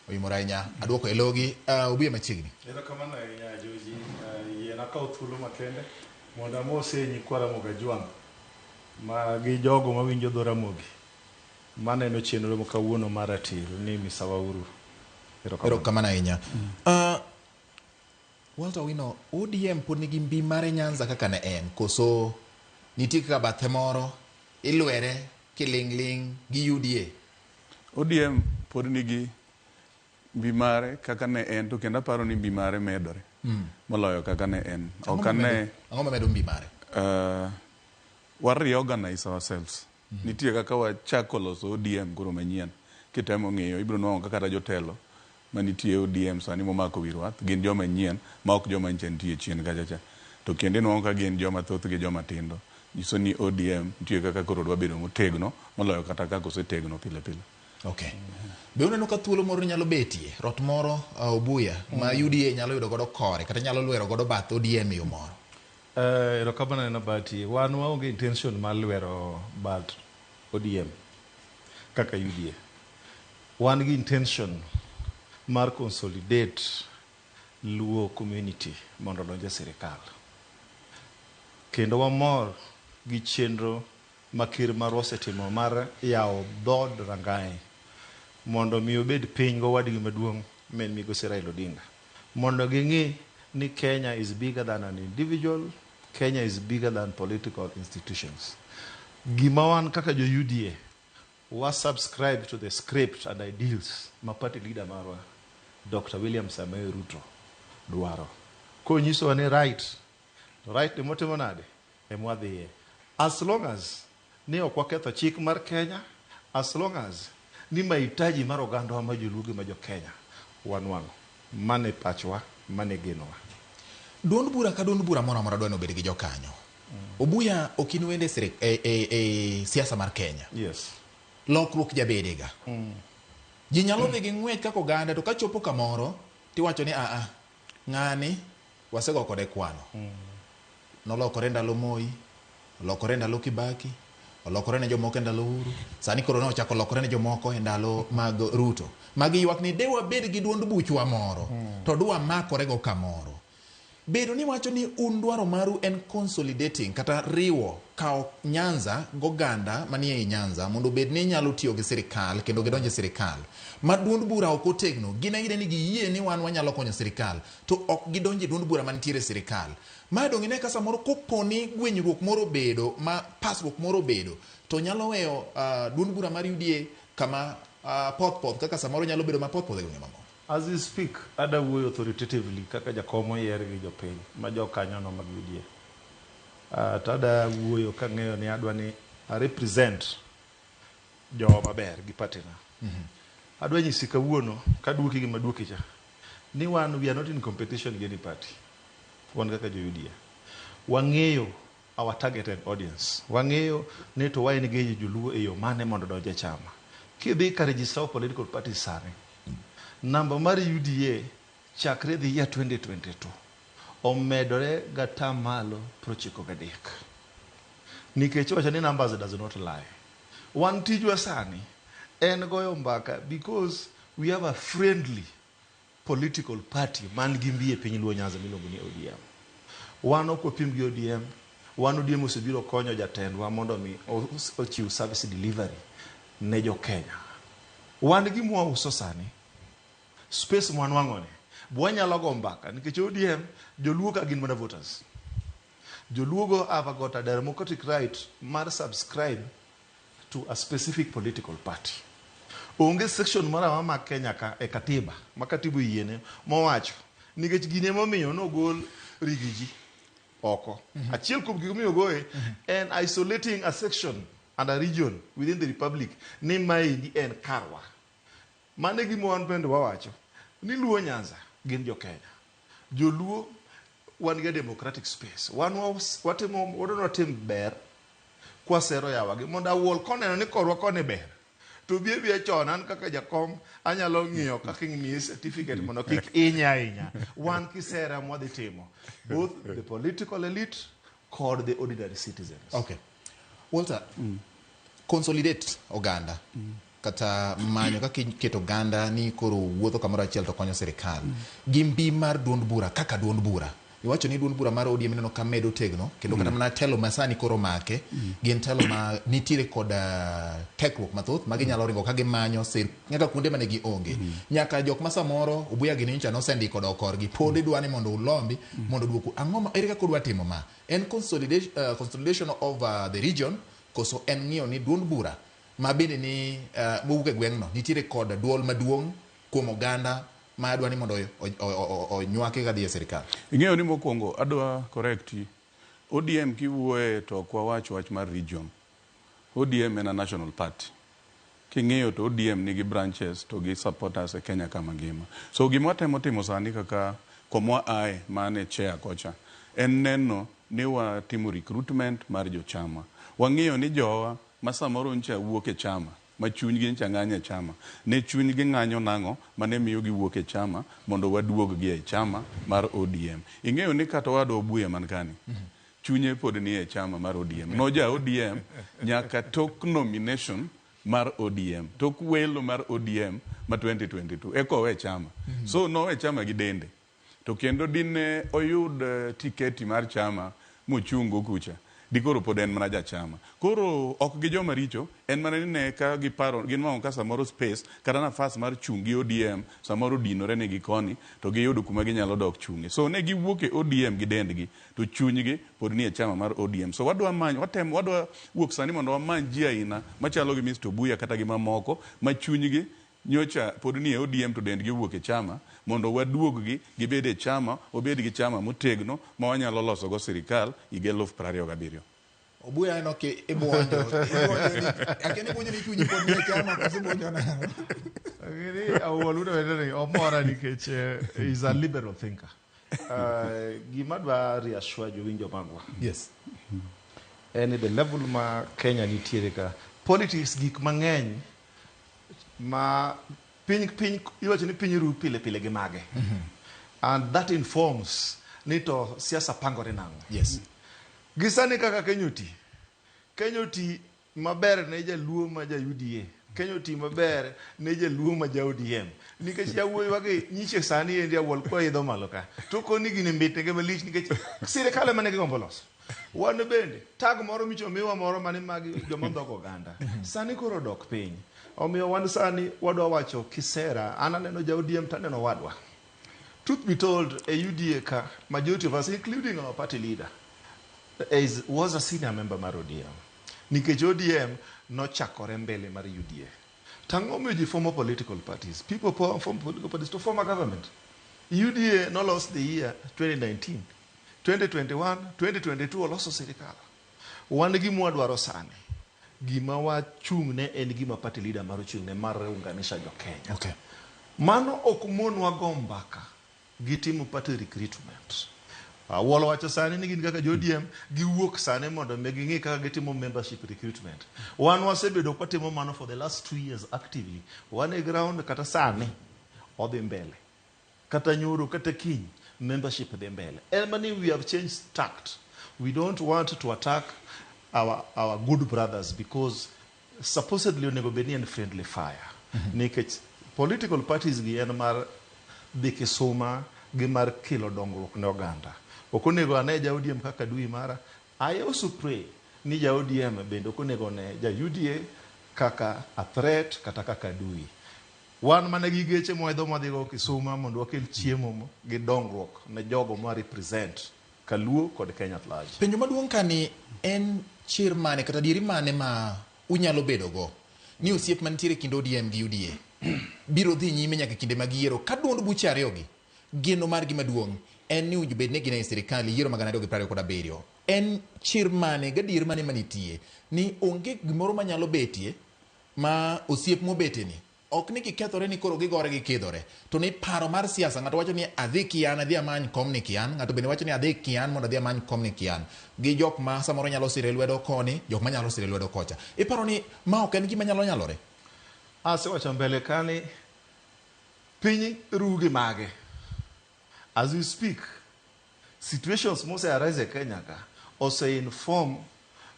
Oimore ahinya. Aduoko e logi. Obuya machiegni. Erokamano ahinya Joji. Yiena kawo thuolo makende mondo amose nyikwa Ramogi Ajwang' ma gi jogo mawinjo dho Ramogi maneno chenro ma kawuono mar ratil ni misawa uru. Erokamano ahinya. Walter Owino, ODM pod nigi mbi mare Nyanza kaka ne en, koso nitie kaka bathe moro ilwere kiling'ling' gi UDA? ODM pod nigi Mbi mare kaka ne en to kendo aparo ni mbi mare medore moloyo kaka ne en. Ang'o Ok ane ang'o mamedo mbi mare? Wa reorganize ourselves. Nitie kaka wachako loso ODM koro manyien. Kitemo ng'iyo ibiro nwang'o ka kata jotelo manitie e ODM sani momako wi rwath gin joma nyien ma ok joma nyicha nitie chien kacha cha. To kendo inwang'o ka gin joma thothgi joma tindo. Nyiso ni ODM nitie kaka koro dwa bedo motegno moloyo kata kaka osetegno pile pile. Okay. Be uneno ka thuolo moro nyalo betie, rot moro Obuya, ma UDA nyalo yudo godo kore kata nyalo lwero godo bath ODM e yo moro? Erokamano neno Bati. Wan waonge intention mar lwero bat ODM kaka UDA. Wan gi intention mar consolidate Luo community mondo odonj e sirikal. Kendo wamor gi chenro ma ker marwa osetimo mar yawo dhood Rangae mondo mi obed piny gowadgi maduong' ma en Migosi Raila Odinga mondo ging'i ni Kenya is bigger than an individual, Kenya is bigger than political institutions. Gima wan kaka jo UDA wa subscribe to the script and ideals ma party leader marwa Dr. William Samoei Ruto dwaro. Konyisowa ni right, to right ni motimo nade? Ema wadhiye. As long as ni ok waketho chik mar Kenya, as long as ni mahitaji mar ogandawa ma joluo gi ma jo Kenya wanwang'o. Mano e pachwa, mano e genowa. Duond bura ka duond bura moro amora dwa ni obed gi jokanyo. Obuya ok in wende e siasa mar Kenya. Yes. Lokruok jabedega. Ji nyalo dhi gi ng'wech kaka oganda to kachopo kamoro tiwacho ni aa ng'ani wasego kode kwano. Nolokore ndalo Moi, olokore ndalo Kibaki, olokore ne jomoko e ndalo Uhuru, sani koro nochako olokore ne jomoko e ndalo mag Ruto. Magi ywak ni de wabed gi duond buchwa moro to dwa makorego kamoro. Bedo ni wacho ni un dwaro maru en consolidating kata riwo kawo Nyanza goganda manie ei Nyanza mondo obed ni nyalo tiyo gi sirikal kendo gidonjo e sirikal. Ma duond bura ok otegno, gin agina ni giyie ni wan wanyalo konyo sirikal to ok gidonjo e duond bura mantiere e sirikal. Ma dong' ine ka samoro koponi gwenyruok moro obedo ma pasruok moro obedo to nyalo weyo duond bura mar UDA kama poth poth kaka samoro nyalo bedo mapoth poth e gwenge mamoko. As we speak, ada wuoyo authoritatively kaka jakom oyier gi jopiny ma jokanyono mag UDA. To ada wuoyo kang'eyo ni adwa ni a represent jowa maber gi party na. Adwa nyisi kawuono, kaduoki gi maduoki cha, ni wan we are not in competition gi any party. Wan kaka jo UDA. Wang'eyo our targeted audience. Wang'eyo ni to wa engage joluo e yo mane mondo odonj e chama. Kidhi ka register of political parties sani, namba mar UDA chakre the year 2022 omedore gatamalo 93. Nikech iwacho ni numbers does not lie. Wan tijwa sani en goyo mbaka because we have a friendly political party man gi mbi e piny Luo Nyanza miluongo ni ODM. Wan ok wapim gi ODM. Wan ODM osebiro konyo jatendwa mondo mi ochiw service delivery ne jo Kenya. Wan gima wauso sani, space mwanwang'o ni, wanyalo go mbaka nikech ODM joluo ka gin mana voters. Joluo go have got a democratic right mar subscribe to a specific political party. Onge section moro amora ma Kenya ka e katiba ma katiba oyiene mowacho nikech gini emomiyo nogol Rigiji oko. Achiel kuom gik momiyo ogoye en isolating a section and a region within the republic ni maendi en karwa. Mano e gima wan bende wawacho ni Luo Nyanza gin jo Kenya. Joluo wan gi a democratic space. Wan watimo wadwa watim ber kwasero yawagi mondo awuol koneno ni korwa koni ber to bi abiya chon an kaka jakom anyalo ng'iyo kaka imiye certificate mondo kik inye ahinya. Wan kisera mwadhi timo both the political elite kod the ordinary citizens. Okay. Walter, consolidate oganda kata manyo kaka iketo oganda ni koro wuotho kamoro achiel to konyo sirikal gi mbi mar duond bura kaka duond bura iwacho ni duond bura mar ODM ineno ka medo tegno kendo kata mana telo ma sani koro make gin telo ma nitiere kod tekruok mathoth ma ginyalo ringo ka gimanyo sir nyaka kuonde mane gionge nyaka jok ma samoro Obuya gini nyocha nosendiko dok korgi pod idwa ni mondo ulombi mondo duoku ang'o ma ere kaka udwa timo ma en consolidation of the region koso en ng'iyo ni duond bura ma bende ni mowuok e gweng'no nitiere kod duol maduong' kuom oganda ma dwa ni mondo onywake kadhi e sirikal? Ing'eyo ni mokwongo adwa correct ODM kiwuoye to ok wawach wach mar region. ODM en a national party. King'iyo to ODM nigi branches to gi supporters e Kenya kama ngima. So gima watemo timo sani kaka komwa ae mane chair kocha en neno ni watimo recruitment mar jochama. Wang'iyo ni jowa ma samoro ncha wuok e chama ma chunygi ncha ng'anyo e chama ne chunygi ng'anyo nang'o mane miyo giwuok e chama mondo waduog gi e chama mar ODM. Ing'eyo ni kata owadwa Obuya man kani chunye pod ni e chama mar ODM. Noja ODM nyaka tok nomination mar ODM, tok welo mar ODM ma 2022 eka owe chama. So nowe chama gi dende. To kendo dine oyud tiketi mar chama mochungo kucha, dikoro pod en mana jachama. Koro ok gi joma richo, en mana ni ne ka giparo ginwang'o ka samoro space kata nafas mar chung' gi ODM samoro dinore negi koni to giyudo kuma ginyalo dok chung'e. So ne giwuok e ODM gi dendgi to chunygi pod nie chama mar ODM. So wadwa manyo, watem, wadwa wuok sani mondo wamany ji aina machalo gi Mr. Obuya kata gi mamoko ma chunygi nyocha pod nie ODM to dendgi owuok e chama mondo waduog gi gibed e chama, wabed gi chama motegno ma wanyalo loso go sirikal higa 2027. Obuya aneno ki ibuonjo. Ibuonjo ni akia ni ibuonjo ni chunyi pod nie chama koso ibuonjo nang'o? Lakini Awuol wuod ni omora nikech is a liberal thinker. Gima dwa reassure jowinjo magwa. Yes. En ni the level ma Kenya nitiere ka, politics gik mang'eny ma piny piny iwacho ni piny ru pile pile gi mage. And that informs ni to siasa pangore nang'o. Yes. Gi sani kaka Kenya oti. Kenya oti maber ne jaluo ma ja UDA. Kenya oti maber ne jaluo ma ja ODM. Nikech yawuoyi wagi nyiche sani endi awuol kwa idho malo ka. To koni gini mit negi malich nikech sirikal ema ne gigombo loso. Wan bende tag moro micho miwa moro mane magi joma ndhogo oganda. Sani koro dok piny. Omiyo wan sani wadwa wacho kisera, an aneno ja ODM to aneno wadwa. Truth be told, e UDA ka, majority of us, including our party leader, was a senior member mar ODM. Nikech ODM nochakore mbele mar UDA. Tang'o miyo ji form political parties? People form political parties to form a government. UDA nolos the year 2019. 2021, 2022 oloso sirikal. Wan gima wadwaro sani. Gima wachung'ne en gima party leader mar ochung'ne mar unganisha jo Kenya. Okay. Mano ok monwa go mbaka gi timo party recruitment. Awuolo wacho sani ni gin kaka jo ODM giwuok sani mondo mi ging'i kaka gitimo membership recruitment. Wan wasebedo kwatimo mano for the last 2 years actively. Wan e ground kata sani odhi mbele. Kata nyoro kata kiny membership dhi mbele. En mani we have changed tact. We don't want to attack our good brothers because supposedly onego bed ni en friendly fire. Nikech political parties gi en mar dhi kisuma gi mar kelo dongruok ne oganda. Ok onego ane ja ODM kaka adui mara. I also pray ni ja ODM bende ok onego ne ja UDA kaka a threat kata kaka adui. Wan mana gi geche mwaidho mwadhigo Kisuma mondo wakel chiemo gi dongruok ne jogo ma represent Kaluo kod Kenya at large. Penjo maduong' ka ni en chir mane kata dieri mane ma unyalo bedo go ni osiep mantiere kind ODM gi UDA biro dhi nyime nyaka kinde mag yiero ka duond buche ariyogi geno margi maduong' en ni owinjo bed ni gin ei sirikal e yiero mag 2027. En chir mane gadier mane manitie ni onge gimoro manyalo betie ma osiep mobete ni ok ni gikethore ni koro gigore gikidhore to ni paro mar siasa ng'ato wacho ni adhi kian adhi amany kom ni kian ng'ato bende wacho ni adhi kian mondo adhi amany kom ni kian gi jok ma samoro nyalo sire lwedo koni jok manyalo sire lwedo kocha iparo ni ma ok en gima nyalo nyalore Asewacho mbele ka ni piny ru gi mage. As we speak, situations mose arise e Kenya ka ose inform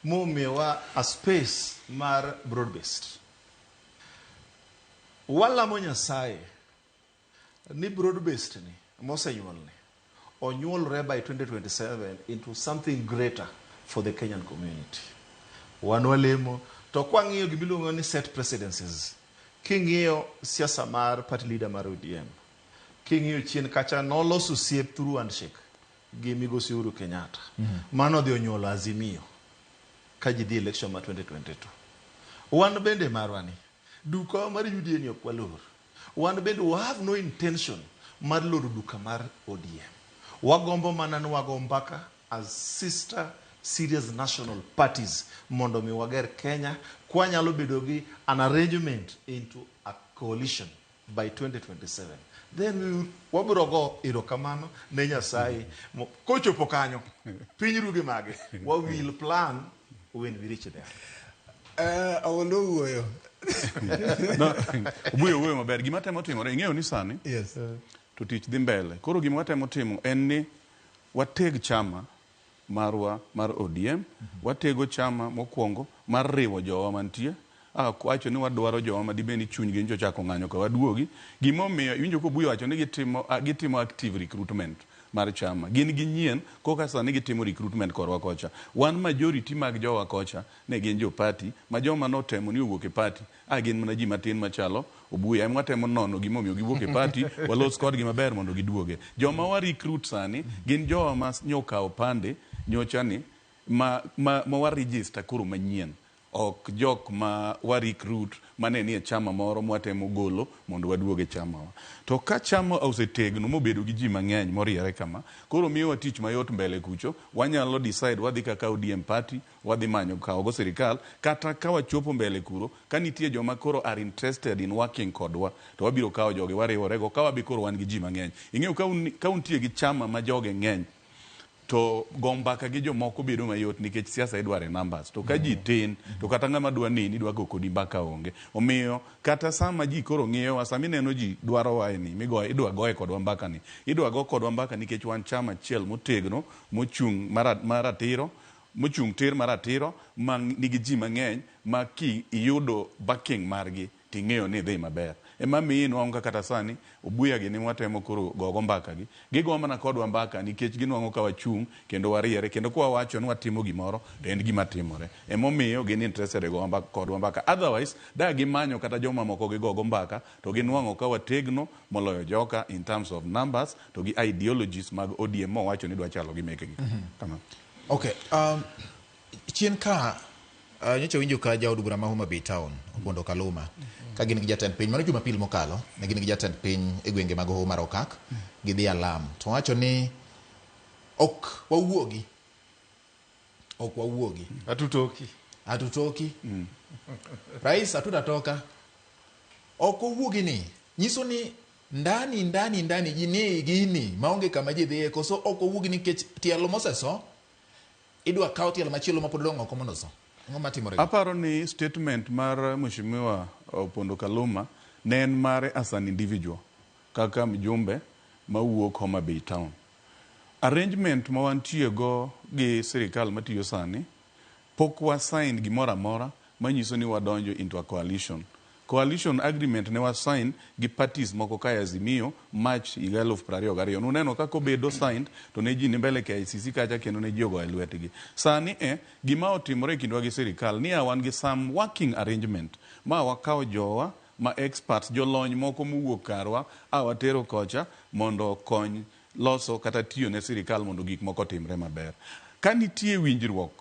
momiyowa a space mar broad based. Walamo Nyasaye ni broad based ni mosenyuol ni onyuolre by 2027 into something greater for the Kenyan community. Wan walemo to kwang'iyo gimiluongo ni set precedences, king'iyo siasa mar party leader mar ODM, king'iyo chien kacha noloso osiep through handshake gi migosi Uhuru Kenyatta. Mano odhi onyuolo Azimio ka ji dhi election ma 2022. Wan bende marwa ni duka mar UDA ni ok walor. Wan bende we have no intention mar loro duka mar ODM. Wagombo mana ni wago mbaka as sister serious national parties mondo mi wager Kenya kwanyalo bedo gi an arrangement into a coalition by 2027 then we will, wabiro go erokamano ne Nyasaye kochopo kanyo piny ruge mage we will plan when we reach there. Awuondo wuoyo. No, Obuyo wuoyo maber. Gima temo timore, ing'eyo ni sani Yes. to tich dhi mbele. Koro gima watemo timo en ni wateg chama marwa mar ODM, watego chama mokwongo mar riwo jowa mantie. Wacho ni wadwaro jowa ma dibed ni chunygi nyocha ochako ng'anyo ka waduogi. Gimomiyo iwinjo ka Obuyo wacho ni gitimo active recruitment mar chama. Gin ginyien koka sani gitimo recruitment korwa kocha. Wan majority mag jowa kocha ne gin jo party, ma joma notemo ni owuok e party, gin mana ji matin machalo Obuya. Ema watemo nono gimomiyo giwuok e party, walos kodgi maber mondo giduoge. Joma wa recruit sani gin jowa ma nyokawo pande nyocha ni ma wa register koro manyien. Ok jok ma wa recruit mane nie chama moro mwatemo golo mondo waduog e chamawa. To ka chama osetegno mobedo gi ji mang'eny moriere kama, koro miyowa tich mayot mbele kucho, wanyalo decide wadhi kaka ODM party, wadhi manyo kawo go sirikal, kata ka wachopo mbele kuro, ka nitie joma koro are interested in working kodwa, to wabiro kawo jogi wariworego, ka wabi koro wan gi ji mang'eny. Ing'eyo ka untie gi chama ma joge ng'eny, to go mbaka gi jomoko bedo mayot nikech siasa idware numbers. To ka ji tin, to kata ng'ama dwa neni dwa go kodi mbaka onge. Omiyo kata sama ji koro ng'iyowa, sama ineno ji dwaro wae ni, migoye, idwa goye kodwa mbaka ni. Idwa go kodwa mbaka nikech wan chama achiel motegno, mochung' maratiro, mochung' tir maratiro, ma nigi ji mang'eny, ma ki iyudo backing margi, ting'eyo ni dhi maber. Ema miyo inwang'o ka kata sani, Obuya gi ni watemo koro gogo mbaka gi. Gigo mana kodwa mbaka nikech ginwang'o ka wachung' kendo wariere, kendo kwa wacho ni watimo gimoro, to en gima timore. Emomiyo gin interested e gogo kodwa mbaka. Otherwise, da gimanyo kata joma moko gigogo mbaka, to ginwang'o ka wategno moloyo joka in terms of numbers, to gi ideologies mag ODM mowacho ni dwa chalo gi mekgi. Kama. Okay, chien ka nyocha winjo ka jaod bura ma Homa Bay Town, Opondo Kaluma, ka gin gi jatend piny, mano Jumapil mokalo, ne gin gi jatend piny e gwenge mag Hoho mar Okak, gidhi alam. To wacho ni ok wawuogi. Ok wawuogi. Hatutoki. Hatutoki. Rais hatutatoka. Ok owuogi ni, nyiso ni ndani, ndani, ndani, ji nie gini, maonge kama ji dhiye, koso ok owuogi nikech tielo moseso, idwa kawo tielo machielo ma pod odong' oko mondo oso. Ang'o matimore? Aparo ni statement mar Mheshimiwa Opondo Kaluma ne en mare as an individual, kaka mjumbe mawuok Homa Bay Town. Arrangement ma wantie go gi sirikal matiyo sani, pok wa sign gimoro amora manyiso ni wadonjo into a coalition. Coalition agreement ne wa sign gi parties moko ka Azimio March higa eluf piero ariyo gariyo. Nuneno kaka obedo signed to ne ji ni mbele KICC kacha kendo ne ji ogoyo lwetgi. Sani gima otimore e kindwa gi sirikal ni wan gi some working arrangement ma wakawo jowa ma experts, jolony moko mowuok karwa, a watero kocha mondo okony loso kata tiyo ne sirikal mondo gik moko otimre maber. Ka nitie winjruok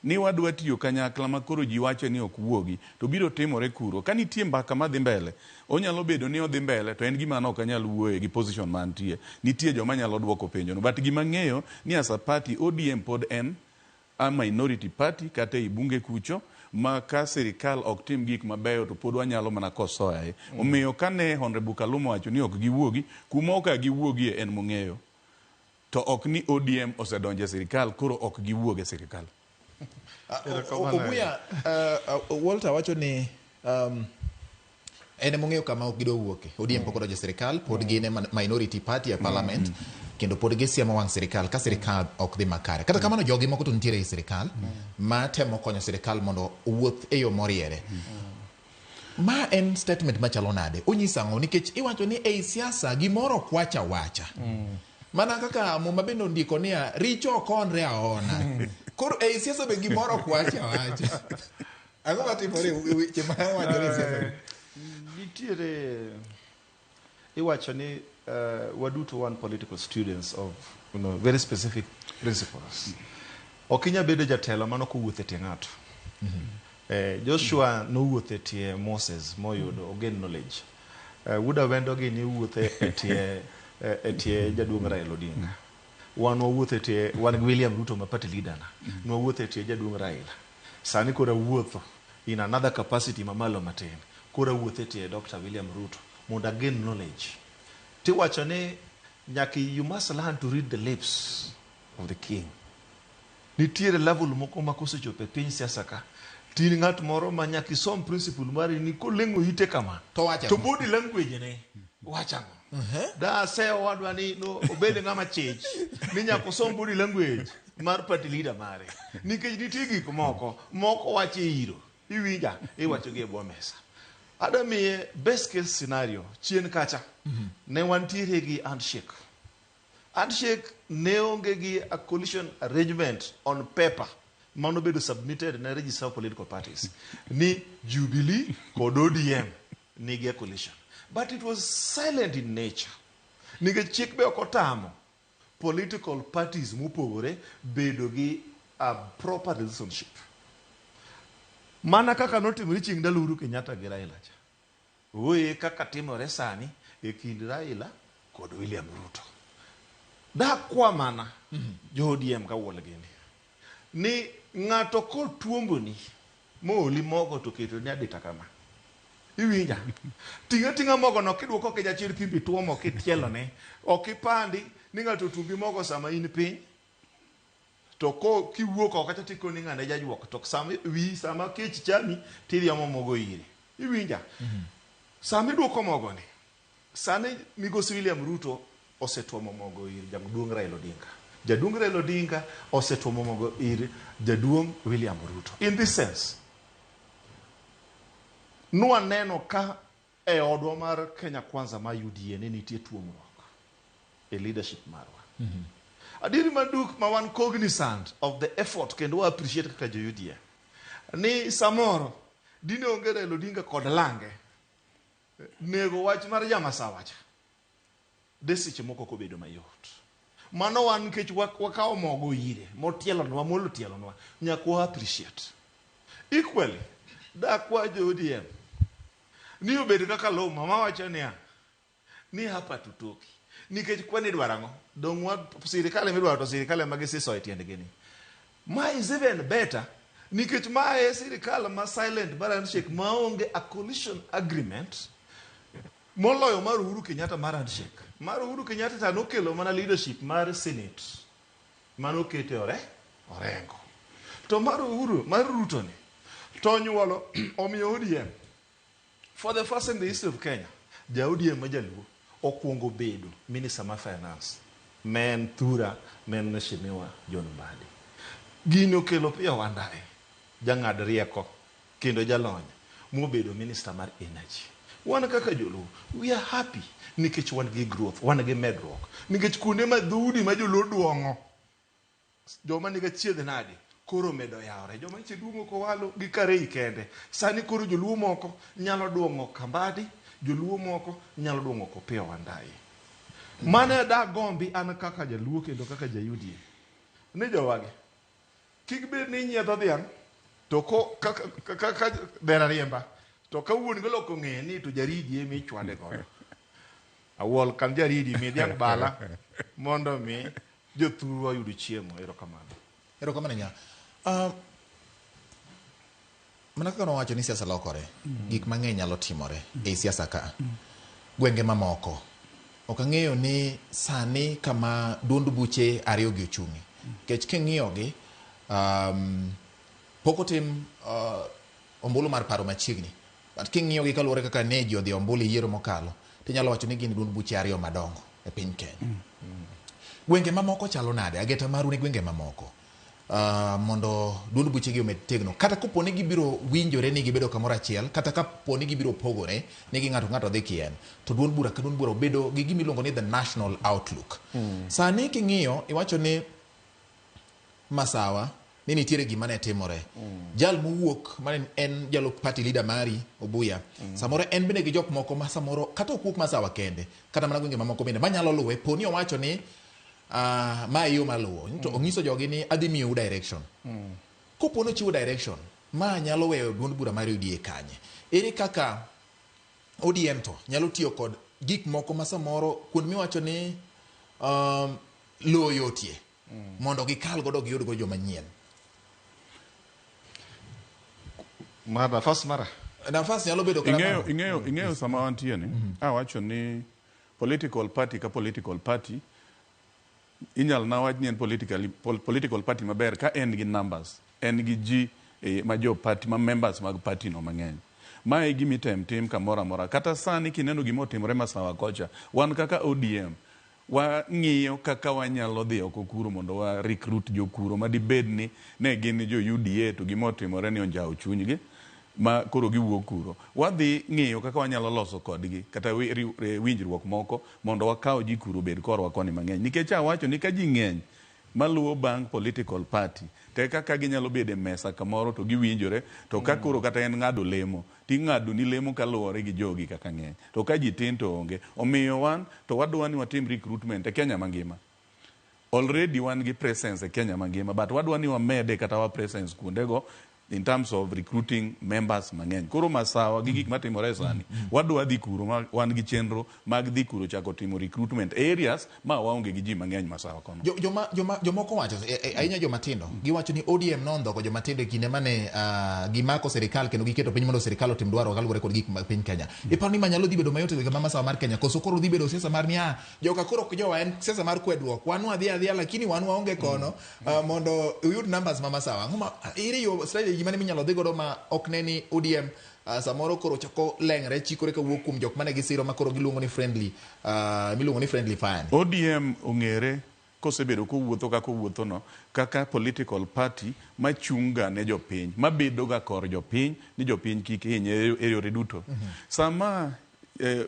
ni wadwa tiyo kanyakla ma koro ji wacho ni ok wuogi, to biro timore kuro. Ka nitie mbaka madhi mbele, onyalo bedo ni odhi mbele, to en gima ne ok anyal wuoye gi position mantie. Nitie joma nyalo duoko penjono. But gima ng'eyo ni as a party, ODM pod en a minority party kata ei bunge kucho, ma ka sirikal ok tim gik mabeyo to pod wanyalo mana kosoe. Omiyo kane Honorable Kaluma owacho ni ok giwuogi, kuma ok giwuogie en mong'eyo. To ok ni ODM osedonjo e sirikal, koro ok giwuog e sirikal. Obuya, Walter wacho ni en emong'eyo kama ok gidwa wuoke. ODM pok odonjo e sirikal, pod gin e minority party e parliament, kendo pod gisiemo wang' sirikal ka sirikal ok dhi makare. Kata kamano jogi moko to nitiere e sirikal ma temo konyo sirikal mondo owuoth e yo moriere. Ma en statement machalo nade? Onyiso ang'o? Nikech iwacho ni ei siasa gimoro ok wach awacha. Mana kaka Muma bende ondiko niya, richo ok onre aona. Koro ei siasa be gimoro ok wach awacha. Ang'o matimore e weche ma wachore e siasa? Nitiere, iwacho ni waduto wan political students of very specific principles. Ok inyal bedo jatelo mano kowuotho e tie ng'ato. Joshua nowuotho e tie Moses moyudo ogain knowledge. Wuod Awendo gini wuothe e tie e tie jaduong' Raila Odinga. Wan wawuotho e tie wan gi William Ruto ma party leader na. Nwawuotho e tie jaduong' Raila. Sani koro awuotho in another capacity mamalo matin. Koro awuotho e tie Dr. William Ruto mondo again knowledge. Tiwacho ni nyaka you must learn to read the lips of the king. Nitiere level moko ma kosechopo e piny siasa ka, to in ng'at moro ma nyaka isom principle mari ni koleng'o ite kama, to body language ne wacho ang'o? Da ase owadwa ni no obed ng'ama chich ni nyaka osom body language mar party leader mare. Nikech nitie gik moko moko wacho e iro, iwinja, iwacho gi e bwo mesa. Ada miye best case scenario chien kacha ne wantiere gi handshake. Handshake ne onge gi a coalition arrangement on paper manobedo submitted ne Registrar of Political Parties ni Jubilee kod ODM nigi a coalition. But it was silent in nature. Nikech chik be ok otamo political parties mopogore bedo gi a proper relationship. Mana kaka notimore chieng' ndalo Uhuru Kenyatta gi Raila cha. Oye kaka timore sani e kind Raila kod William Ruto. Dakwa mana jo ODM kawuol gini ni ng'ato kotuomboni mooli mogo to ketoni adita kama. Iwinja? Ting' ating'a mogo no kiduoko ke jachir kimbi tuomo kitielone. Ok ipandi ni ng'ato otumbi mogo sama in piny to ko kiwuok oko kacha tikoni ng'ane jajuok to sama wi sama kech chami tidhi omo mogo ire. Iwinja? Sama iduoko mogo ni, sani migosi William Ruto osetuomo mogo ir jaduong' Raila Odinga. Jaduong' Raila Odinga osetuomo mogo ir jaduong' William Ruto. In this sense, nwaneno ka e odwa mar Kenya Kwanza ma UDA ne nitie tuomruok e leadership marwa. Adieri maduk ma wan cognizant of the effort kendo wa appreciate kaka jo UDA ni samoro dine onge Raila Odinga kod lange nego wach mar jamasawa cha de seche moko ok obedo mayot. Mano wan nikech wakawo mogo ire motielonwa molo tielonwa nyaka wa appreciate. Equally, dakwa jo ODM ni obed kaka Luma mawacho niya ni hapa tutoki nikech kwani idwaro ang'o dong' wa sirikal emidwaro to sirikal ema gisiso e tiendgi ni ma is even better nikech ma e sirikal ma silent mar handshake maonge a coalition agreement moloyo mar Uhuru Kenyatta mar handshake. Mar Uhuru Kenyatta cha nokelo mana leadership mar senate manokete ore Orengo. To mar Uhuru mar Ruto ni to onyuolo omiyo ODM for the first in the history of Kenya ja ODM ma jaluo okwongo bedo minister mar finance ma en Thura ma en Mheshimiwa John Mbadi. Gini okelo Opiyo Wandayi jang'ad rieko kendo jalony mobedo minister mar energy. Wan kaka joluo we are happy nikech wan gi growth, wan gi medruok nikech kuonde ma dhoudi ma joluo duong'o joma nigi achiedh nade koro omedo yawore. Joma nyiche duong'o Kowalo gi Karei kende. Sani koro joluo moko nyalo duong'o Kambadi, joluo moko nyalo duong'o Opiyo Wandayi. Mano dagombi an kaka jaluo kendo kaka ja UDA ni jowagi kik bed ni inyiedho dhiang' to ko ka ka dher ariemba to ka wuon gi oloko ng'eye ni to jaridi ema ichwade godo. Awuol kan jaridi mi dhiang' bala mondo mi jothurwa oyud chiemo. Erokamano. Erokamano nya. Mana kaka nowacho ni siasa lokore, gik mang'eny nyalo timore ei siasa ka. Gwenge mamoko, ok ang'eyo ni sani kama duond buche ariyo gi ochung'e. Nikech king'iyogi, pok otim ombulu mar paro machiegni. But king'iyogi kaluwore kaka ne ji odhi ombulu e yiero mokalo, tinyalo wacho ni gin duond buche ariyo madongo e piny Kenya. Gwenge mamoko chalo nade? Ageta maru ne gwenge mamoko. Mondo duond buchegi omed tegno. Kata kopo ni gibiro winjore ni gibedo kamoro achiel, kata kapo ni gibiro pogore ni gi ng'ato ng'ato dhi kien, to duond bura ka duond bura obedo gi gima iluongo ni the national outlook. Sani king'iyo, iwacho ni Masawa ni nitiere gima ne timore. Jal mowuok mane en jalup party leader mari Obuya, samoro en bende gi jok moko ma samoro kata ok wuok Masawa kende, kata mana gwenge mamoko bende manyalo luwe, po ni owacho ni ma e yo maluwo. To onyiso jogi ni adhi miyou direction. Kopo ni ochiwo direction, ma nyalo weyo duond bura mar UDA kanye? Ere kaka ODM to nyalo tiyo kod gik moko ma samoro kuond miwacho ni lowo yotie mondo gikal godo giyud go joma nyien. Mar nafas mara. Nafas nyalo bedo kata Ing'eyo, ing'eyo sama wantie ni, awacho ni political party ka political party inyal na wach ni en political party maber ka en gi numbers, en gi ji ma jo party, ma members mag party no mang'eny. Mae e gima item tim kamoro amora. Kata sani kineno gima otimore Masawa kocha, wan kaka ODM wang'iyo kaka wanyalo dhi oko kuro mondo wa recruit jokuro madibed ni ne gin jo UDA to gima otimore ni onjawo chunygi ma koro giwuok kuro. Wadhi ng'iyo kaka wanyalo loso kodgi kata winjruok moko mondo wakaw ji kuro obed korwa koni mang'eny. Nikech awacho ni ka ji ng'eny maluwo bang' political party to kaka ginyalo bedo e mesa kamoro to giwinjore, to ka koro kata en ng'ado lemo ting'ado ni lemo kaluwore gi jogi kaka ng'eny, to ka ji tin to onge. Omiyo wan to wadwa ni watim recruitment e Kenya mangima. Already wan gi presence e Kenya mangima, but wadwa ni wamede kata wa presence kuondego in terms of recruiting members mang'eny. Koro Masawa gi gik matimore sani, wadwa dhi kuro, wan gi chenro mag dhi kuro chako timo recruitment areas ma waonge gi ji mang'eny Masawa kono. Jomoko wacho, ahinya joma tindo, giwacho ni ODM nondhogo joma tindo e kinde mane gimako sirikal kendo giketo piny mondo sirikal otim dwaro kaluwore kod gik mag piny Kenya. Iparo ni ma nyalo dhi bedo mayot e gwenge ma Masawa mar Kenya, koso koro dhi bedo siasa mar ni joka koro ok jowa, en siasa mar kwedruok, wan wadhi adhiya lakini wan waonge kono mondo uyud numbers ma Masawa. Ang'o ma ere yo strategy mane minyalo dhi godo ma ok ne ni ODM samoro koro chako leng're chikore kawuok kuom jok mane gisiro ma koro giluongo ni friendly, miluongo ni friendly fire. ODM ong'ere kosebedo kowuotho kaka owuotho no kaka political party machung' ga ne jopiny, mabedo ga kor jopiny ni jopiny kik hinye e yore duto. Sama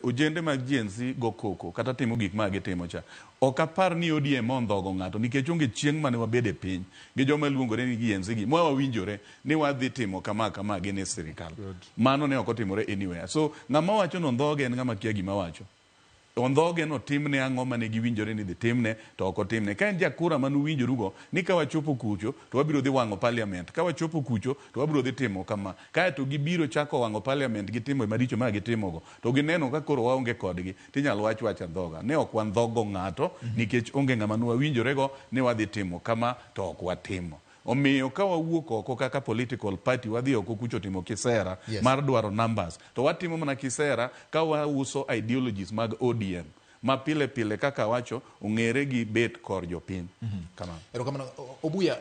ojende mag Gen Z go koko kata timo gik ma gitimo cha, ok apar ni ODM ondhogo ng'ato nikech onge chieng' mane wabedo e piny gi joma luongore ni Gen Z gi ma wawinjore ni wadhi timo kama kama gin e sirikal. Mano ne ok otimore anywhere. So ng'ama wacho ni ondhoge en ng'ama kia gima wacho. Ondhoge no timne ang'o mane giwinjore ni dhi timne to ok otimne. Ka en jakura mane uwinjorugo ni ka wachopo kucho to wabiro dhi wang'o parliament, ka wachopo kucho to wabiro dhi timo kama, kaeto gibiro chako wang'o parliament gi timo maricho ma gitimogo to gineno ka koro waonge kodgi, tinyalo wach wach andhoga. Ne ok wandhogo ng'ato nikech onge ng'ama ne wawinjorego ni wadhi timo kama to ok watimo. Omiyo ka wawuok oko kaka political party wadhi oko kucho timo kisera mar dwaro numbers, to watimo mana kisera ka wauso ideologies mag ODM ma pile pile kaka wacho ong'ere gi bet kor jopiny. Kamano. Erokamano. Obuya,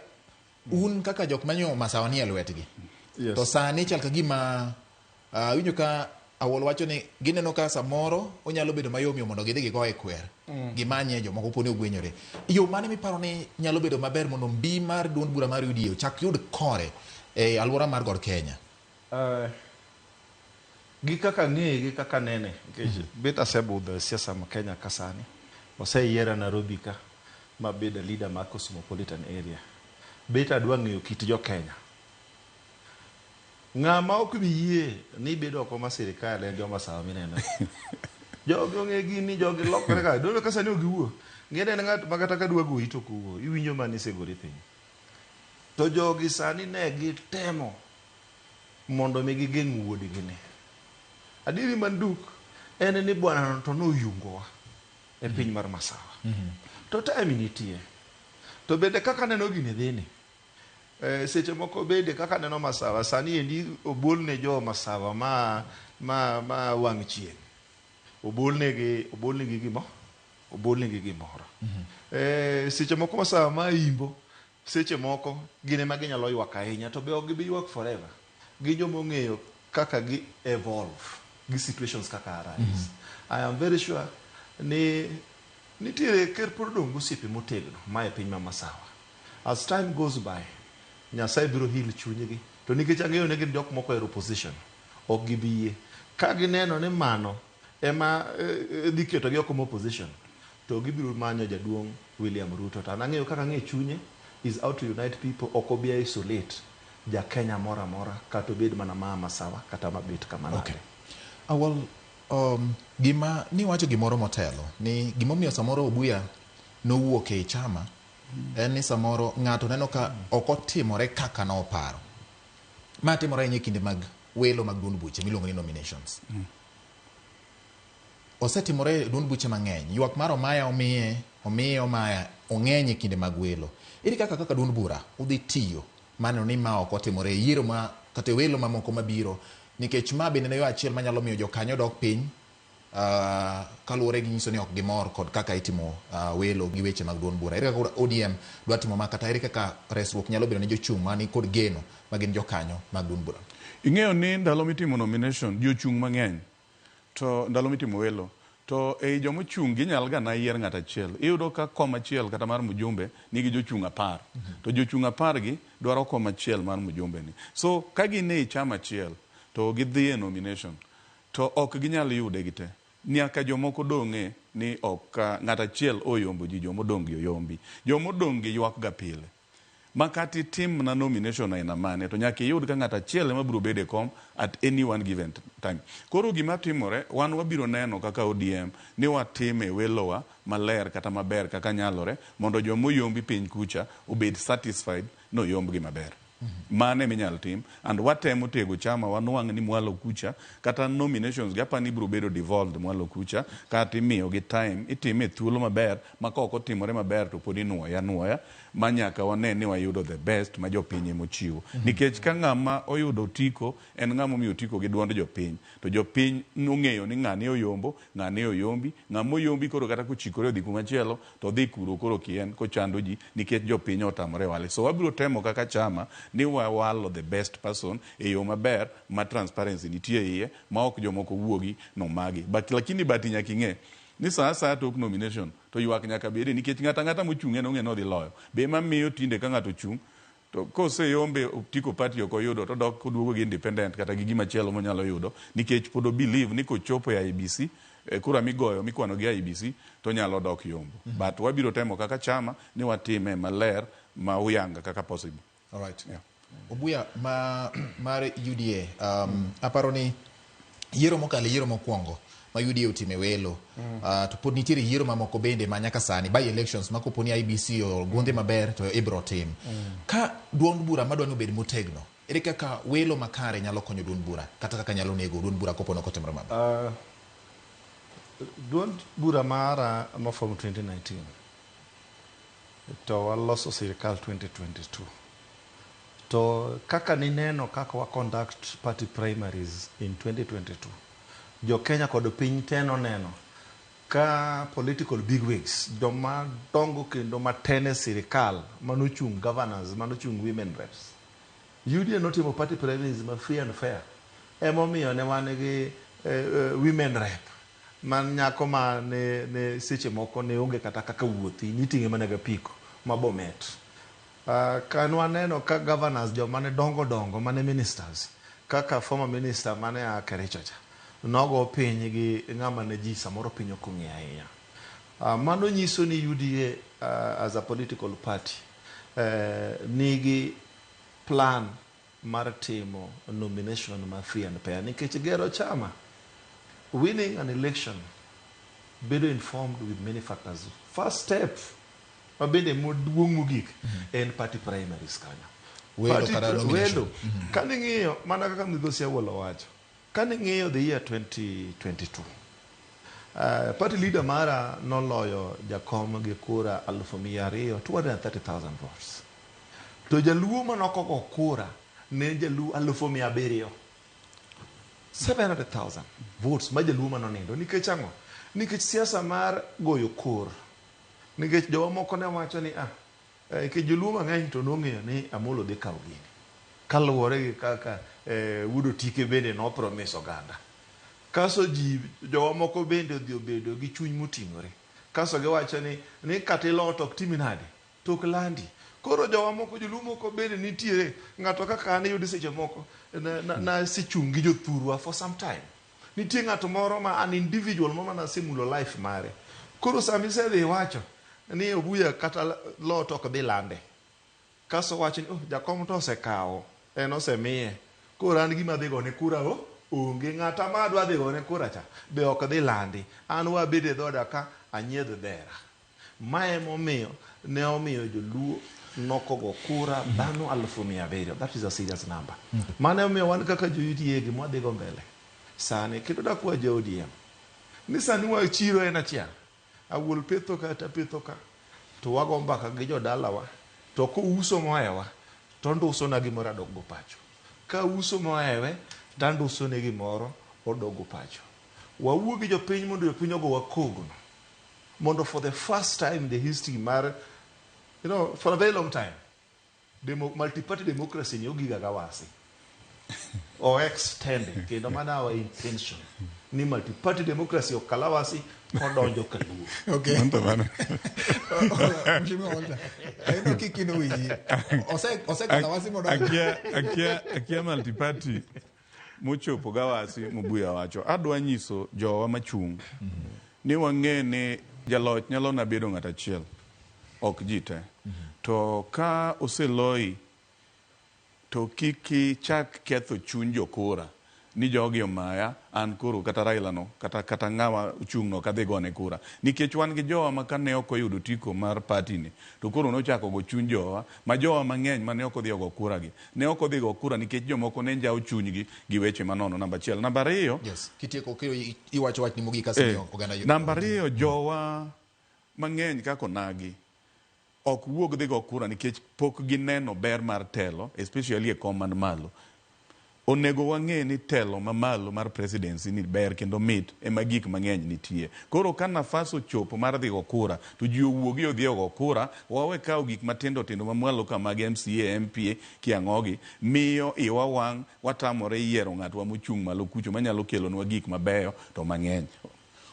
un kaka jok manyo Masawa nie lwetgi. To sani chal ka gima winjo ka Awol wacho ni gineno ka samoro onyalo bedo mayom yom mondo gidhi gigoye kwer. Gimanye jomoko poni ogwenyore. Yo mane miparo ni nyalo bedo maber mondo mbi mar duond bura mar UDA ochak yud kore e alwora mar God Kenya? Gi kaka ng'eye gi kaka nene, nikech bet asebudho e siasa ma Kenya ka sani, oseyiera Nairobi ka mabedo leader mar Cosmopolitan area. Bet adwa ng'eyo kit jo Kenya. Ng'ama ok bi yie ni bedo oko ma sirikal en joma sawa mineno. Jogi ong'e gini, jogi lokore ka. Donge ka sani ok giwuo. Ng'e en ng'at ma kata ka dwa goyi to ok owuo. Iwinjo mana isegori piny. To jogi sani ne gitemo mondo mi gigeng' wuodgi ni. Adieri manduk en ni bwana to noyungowa e piny mar Masawa. To time nitie. To bende kaka neno gini dhi ni, seche moko bende kaka neno Masawa sani endi obolne jo Masawa ma wang' chieng'. Obolnegi gimo, obolnegi gimoro. Seche moko Masawa ma imbo, seche moko gin ema ginyalo ywak ahinya, to be ok gibi ywak forever. Gin joma ong'eyo kaka gi evolve gi situations kaka arise. I am very sure ni nitiere ker pod odong' gosiepe motegno ma e piny ma Masawa. As time goes by, Nyasaye biro heal chunygi. To nikech ang'eyo ni gin jok moko ohero opposition, ok gibi yie. Ka gineno ni mano ema dhi ketogi oko ma opposition, to gibiro manyo jaduong' William Ruto. To an ang'eyo kaka ang'e chunye, is out to unite people, ok obi isolate ja Kenya moro amora, kata obed mana ma Masawa, kata mabet kama nade. Okay. Awal, gima niwacho gimoro motelo, ni gimomiyo samoro Obuya nowuok e chama, en ni samoro ng'ato neno ka ok otimore kaka noparo. Ma timore ahinya e kinde mag welo mag duond buche miluongo ni nominations. Osetimore e duond buche mang'eny. Ywak mar Omaya omiye, omiye Omaya ong'eny e kinde mag welo. Ere kaka kaka duond bura udhi tiyo maneno ni ma ok otimore e yiero ma kata e welo mamoko mabiro nikech ma bende ne yo achiel manyalo miyo jokanyo dok piny uh, kaluwore gi nyiso ni ok gimor kod kaka itimo uh, welo gi weche mag duond bura. Ere kaka ODM dwa timo ma kata ere kaka resruok nyalo bedo ne jochung' mani kod geno ma gin jokanyo mag duond bura? Ing'eyo ni ndalo mitimo nomination ji ochung' mang'eny to ndalo mitimo welo to ei joma ochung' ginyal ga na yier ng'at achiel. Iyudo ka kom achiel kata mar mjumbe nigi jochung' apar to jochung' apar gi dwaro kom achiel mar mjumbe ni. So ka gin ei chama achiel to gidhi e nomination to ok ginyal yude gite. Nyaka jomoko dong'e ni ok ng'at achiel oyombo ji jomodong' gi oyombi. Jomodong' gi ywak ga pile. Ma kata itim na nomination aina mane to nyaka iyud ka ng'at achiel ema biro bedo e kom at any one given time. Koro gima timore, wan wabiro neno kaka ODM ni watime welowa maler kata maber kaka nyalore mondo joma oyombi piny kucha obed satisfied ni oyombgi maber. Mano ema inyalo tim and watemo tego chama wanwang' ni mwalo kucha kata nominations gi apani ibiro bedo devolved mwalo kucha kata imiyo gi time itime e thuolo maber ma ka ok otimore maber to pod inuoye anuoya ma nyaka wane ni wayudo the best ma jopiny ema ochiwo. Nikech ka ng'ama oyudo otiko en ng'ama omiyo otiko gi duond jopiny to jopiny ong'eyo ni ng'ani oyombo, ng'ani oyombi, ng'ama oyombi koro kata kochikore odhi kuma chielo to odhi kuro koro kien kochando ji nikech jopiny otamore wale. So wabiro temo kaka chama ni wawalo the best person e yo maber ma transparency nitie iye ma ok jomoko wuogi nomagi. But lakini but nyaka ing'e ni saa asaya tok nomination to ywak nyaka bede nikech ng'ato ang'ata mochung' en ong'e ni odhi loyo. Be ema miyo tinde ka ng'ato ochung' to koseyombe otiko party ok oyudo to odok oduogo gi independent kata gi gima chielo monyalo yudo nikech pod o believe ni kochopo e IEBC kura migoyo mikwano gi IEBC to onyalo dok yombo. But wabiro temo kaka chama ni watime maler ma uyanga kaka possible. All right. Yeah. Obuya ma mar UDA aparo ni yiero mokalo e yiero mokwongo ma UDA otime welo to pod nitiere yiero mamoko bende ma nyaka sani by elections ma kopo ni IEBC ogundhi maber to ibro tim. Ka duond bura madwa ni obed motegno, ere kaka welo makare nyalo konyo duond bura kata kaka nyalo nego duond bura kopo ni ok otimore maber? Duond bura mara noform 2019 to waloso sirikal 2022 to kaka nineno kaka wa conduct party primaries in 2022 jo Kenya kod piny te noneno ka political bigwigs joma dongo kendo matene sirikal manochung' governors manochung' women reps UDA notimo party primaries ma free and fair emomiyo ne wan gi women rep man nyako ma ne seche moko ne onge kata kaka wuothi niting'e mana gapiko ma Bomet. Ka nwaneno ka governors joma ne dongo dongo mane ministers kaka former minister mane a Kericho cha nogo piny gi ng'ama ne ji samoro piny ok ong'eyo ahinya. Mano nyiso ni UDA as a political party nigi plan mar timo nomination ma free and fair nikech gero chama winning an election bedo informed with many factors. First step ma bende maduong' mogik en party primaries kanyo. Welo Party kata nomination. welo. Kaning'iyo mana kaka migosi Awuolo wacho, kaning'iyo the year 2022 party leader mara noloyo jakom gi kura 200,000 230,000 votes. To jaluo manokogo kura ne jaluo 700,000 700,000 votes ma jaluo manonindo. Nikech ang'o? Nikech siasa mar goyo kor. Nikech jowa moko ne wacho ni nikech joluo mang'eny to nong'eyo ni Amolo dhi kawo gini. Kaluwore gi kaka Wuod Otike bende no promise oganda. Kaso ji jowa moko bende odhi obedo gi chuny moting'ore. Kaso giwacho ni kata ilo to ok timi nade? To ok landi. Koro jowa moko joluo moko bende nitiere ng'ato kaka an iyudo seche moko nasechung' gi jothurwa for some time. Nitie ng'ato moro ma an individual moro manasemulo life mare. Koro sama isedhi iwacho ni Obuya kata lo to ok dhi lande. Kaso wacho ni oh, jakom to osekawo, en osemiye. Koro an gima dhi gone kura o onge ng'ata ma adwa dhi gone kura cha be ok dhi landi. An wabed e dhoda ka anyiedh dhera. Ma emomiyo ne omiyo joluo nokogo kura dhano 700,000. That is a serious number. Mano emomiyo wan kaka jo UDA gima wadhi go mbele sani kendo dakwa jo ODM. Ni sani wa chiro en achiel. Awuol petho ka ta petho ka. To wago mbaka gi jodalawa. To kouso mohewa, to ondusona gimoro adokgo pacho. Ka uso mohewe, to andusone gimoro odokgo pacho. Wawuo gi jopiny mondo jopiny ogowa kogno. Mondo for the first time in the history mar, for a very long time, multi-party democracy ni ogiga gawasi. O extend kendo mana our intention ni multi-party democracy okalawasi kodonjo kaluo. Okay. Manto mano. Mheshimiwa Walter, ayudo kikino wiyi. Ose kalawasi modonjo. Akia multiparty mochopo gawasi Mubuya wacho. Adwa nyiso jowa machung' ni wang'e ni jaloch nyalo na bedo ng'at achiel, ok ji te. To ka oseloyi to kik ichak ketho chuny jokura ni jogi omaya an koro kata Raila no kata ng'ama ochung' no kadhi gone kura nikech wan gi jowa ma kane ok oyudo otiko mar party ni to koro nochako go chuny jowa ma jowa mang'eny mane ok odhi ogo kura gi ne ok odhi go kura nikech jomoko ne njawo chunygi gi weche manono namba achiel namba ariyo. Yes. Kitieko kiro iwacho wachni mogik asemiyo oganda Namba ariyo, jowa mang'eny kaka onagi ok wuog dhi go kura nikech pok gineno ber mar telo, especially e kom man malo. Onego wang'e ni telo mamalo mar presidency ni ber kendo mit ema gik mang'eny nitie. Koro ka nafas ochopo mar dhi go kura to ji owuogi odhi ogo kura, wawe kawo gik matindo tindo mamwalo ka mag MCA, MP kiang'ogi miyo iwa wang' watamore yiero ng'atwa mochung' malo kucho manyalo kelonwa gik mabeyo to mang'eny.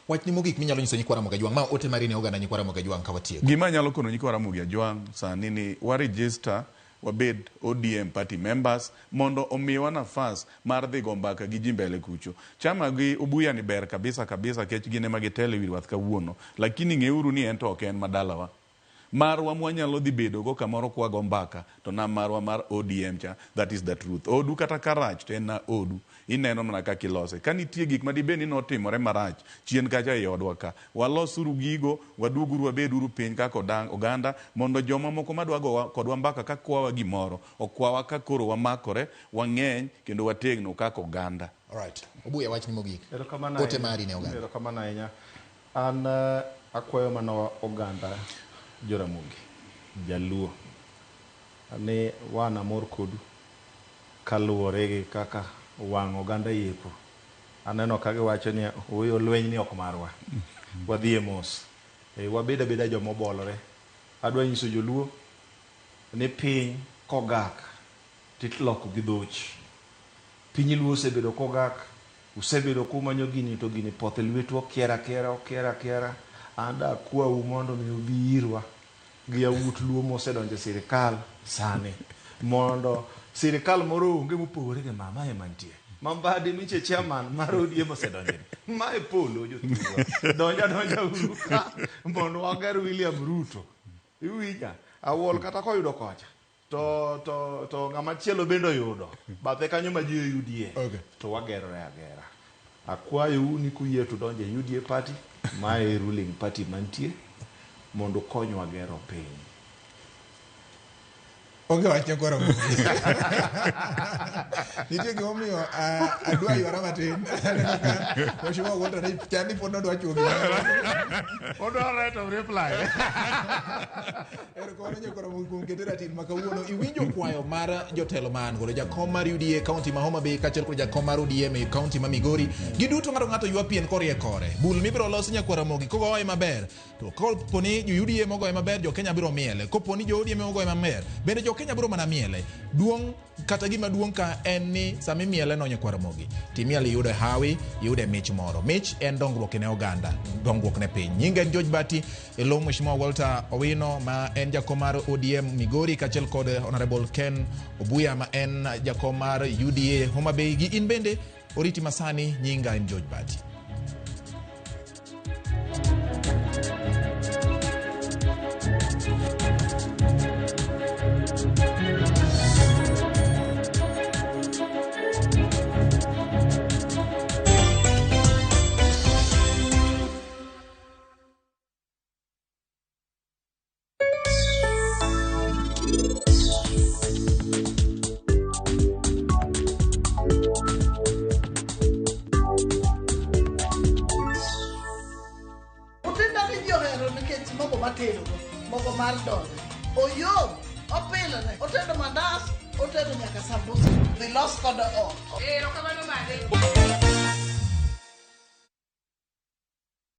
Wachni mogik minyalo nyiso nyikwa Ramogi Ajwang', ma ote mari ne oganda nyikwa Ramogi Ajwang' ka watieko. Gima anyalo kono nyikwa Ramogi Ajwang' sani ni wa register wabed ODM party members mondo omiwa nafas mar dhi go mbaka gi ji mbele kucho. Chama gi Obuya ni ber kabisa kabisa kech gin ema gitelo e wi rwath kawuono, lakini ng'euru ni en to ok en madalawa. Marwa mwanyalo dhi bedo go kamoro kwago mbaka to na marwa mar ODM cha, that is the truth. Odu kata karach to en na odu. Ineno mana kaka ilose. Ka nitie gik madibed ni notimore marach chien kacha ei odwa ka, walosuru gigo, waduoguru wabeduru piny kaka oganda mondo joma moko madwa gowa kodwa mbaka ka kwawa gimoro, okwawa ka koro wamakore, wang'eny kendo wategno kaka oganda. Alright. Obuya, wachni mogik. Erokamano Ote ahinya. mari ne oganda. Erokamano ahinya. An akwayo mana oganda Joramogi, Jaluo, ni wan amor kodu kaluwore gi kaka wang' oganda yepo. Aneno ka giwacho ni ooyo lweny ni ok marwa. Wadhi e mos. Wabed abeda joma obolore. Adwa nyiso joluo ni piny kogak tiloko gi dhoch. Piny luo osebedo kogak, usebedo kumanyo gini to gini poth e lwetu okier akiera okier akiera. An da akwau mondo mi ubi irwa gi yawuot luo mosedonjo e sirikal sani mondo sirikal moro onge mopogore gi ma ema nitie. Mambadi miche chairman mar ODM osedonjo ni. Ma e polo jothurwa. Donja donja uru ka mondo wager William Ruto. Iwinja? Awuol kata koyudo kocha to ng'ama chielo bende oyudo bathe kanyo ma ji oyudie. To wagerore agera. Akwayou ni kuyie to donjo e UDA party, ma e ruling party mantie, mondo konywa gero piny. Onge wach nyakwa Ramogi. Nitie gimomiyo adwa ywara matin. Aneno ka Mheshimiwa Walter ne chal ni pod nodwa chuo gimoro. Odwa right of reply. Erokamano nyakwa Ramogi kuom kete ratil ma kawuono. Iwinjo kwayo mar jotelo ma an godo, jakom mar UDA kaunti ma Homa Bay kaachiel kod jakom mar ODM e kaunti ma Migori. Giduto ng'ato ng'ato ywa pien korie kore. Bul mibiro los nyakwa Ramogi kogoye maber. To kopo ni jo UDA mogoye maber, jo Kenya biro miele. Kopo ni jo ODM mogoye maber, bende jo Kenya biro mana miele. Duong' kata gima duong' ka en ni sama imiele no nyakwa Ramogi, timiel iyude hawi, iyude mich moro. Mich en dongruok ne oganda, dongruok ne piny. Nyinga en George Bati, e lo Mheshimiwa Walter Owino ma en jakom mar ODM Migori kaachiel kod Honorable Ken Obuya ma en jakom mar UDA Homa Bay gi in bende oriti masani. Nyinga en George Bati. to nyaka sambusa. Dhi los kodo ot. Erokamano made.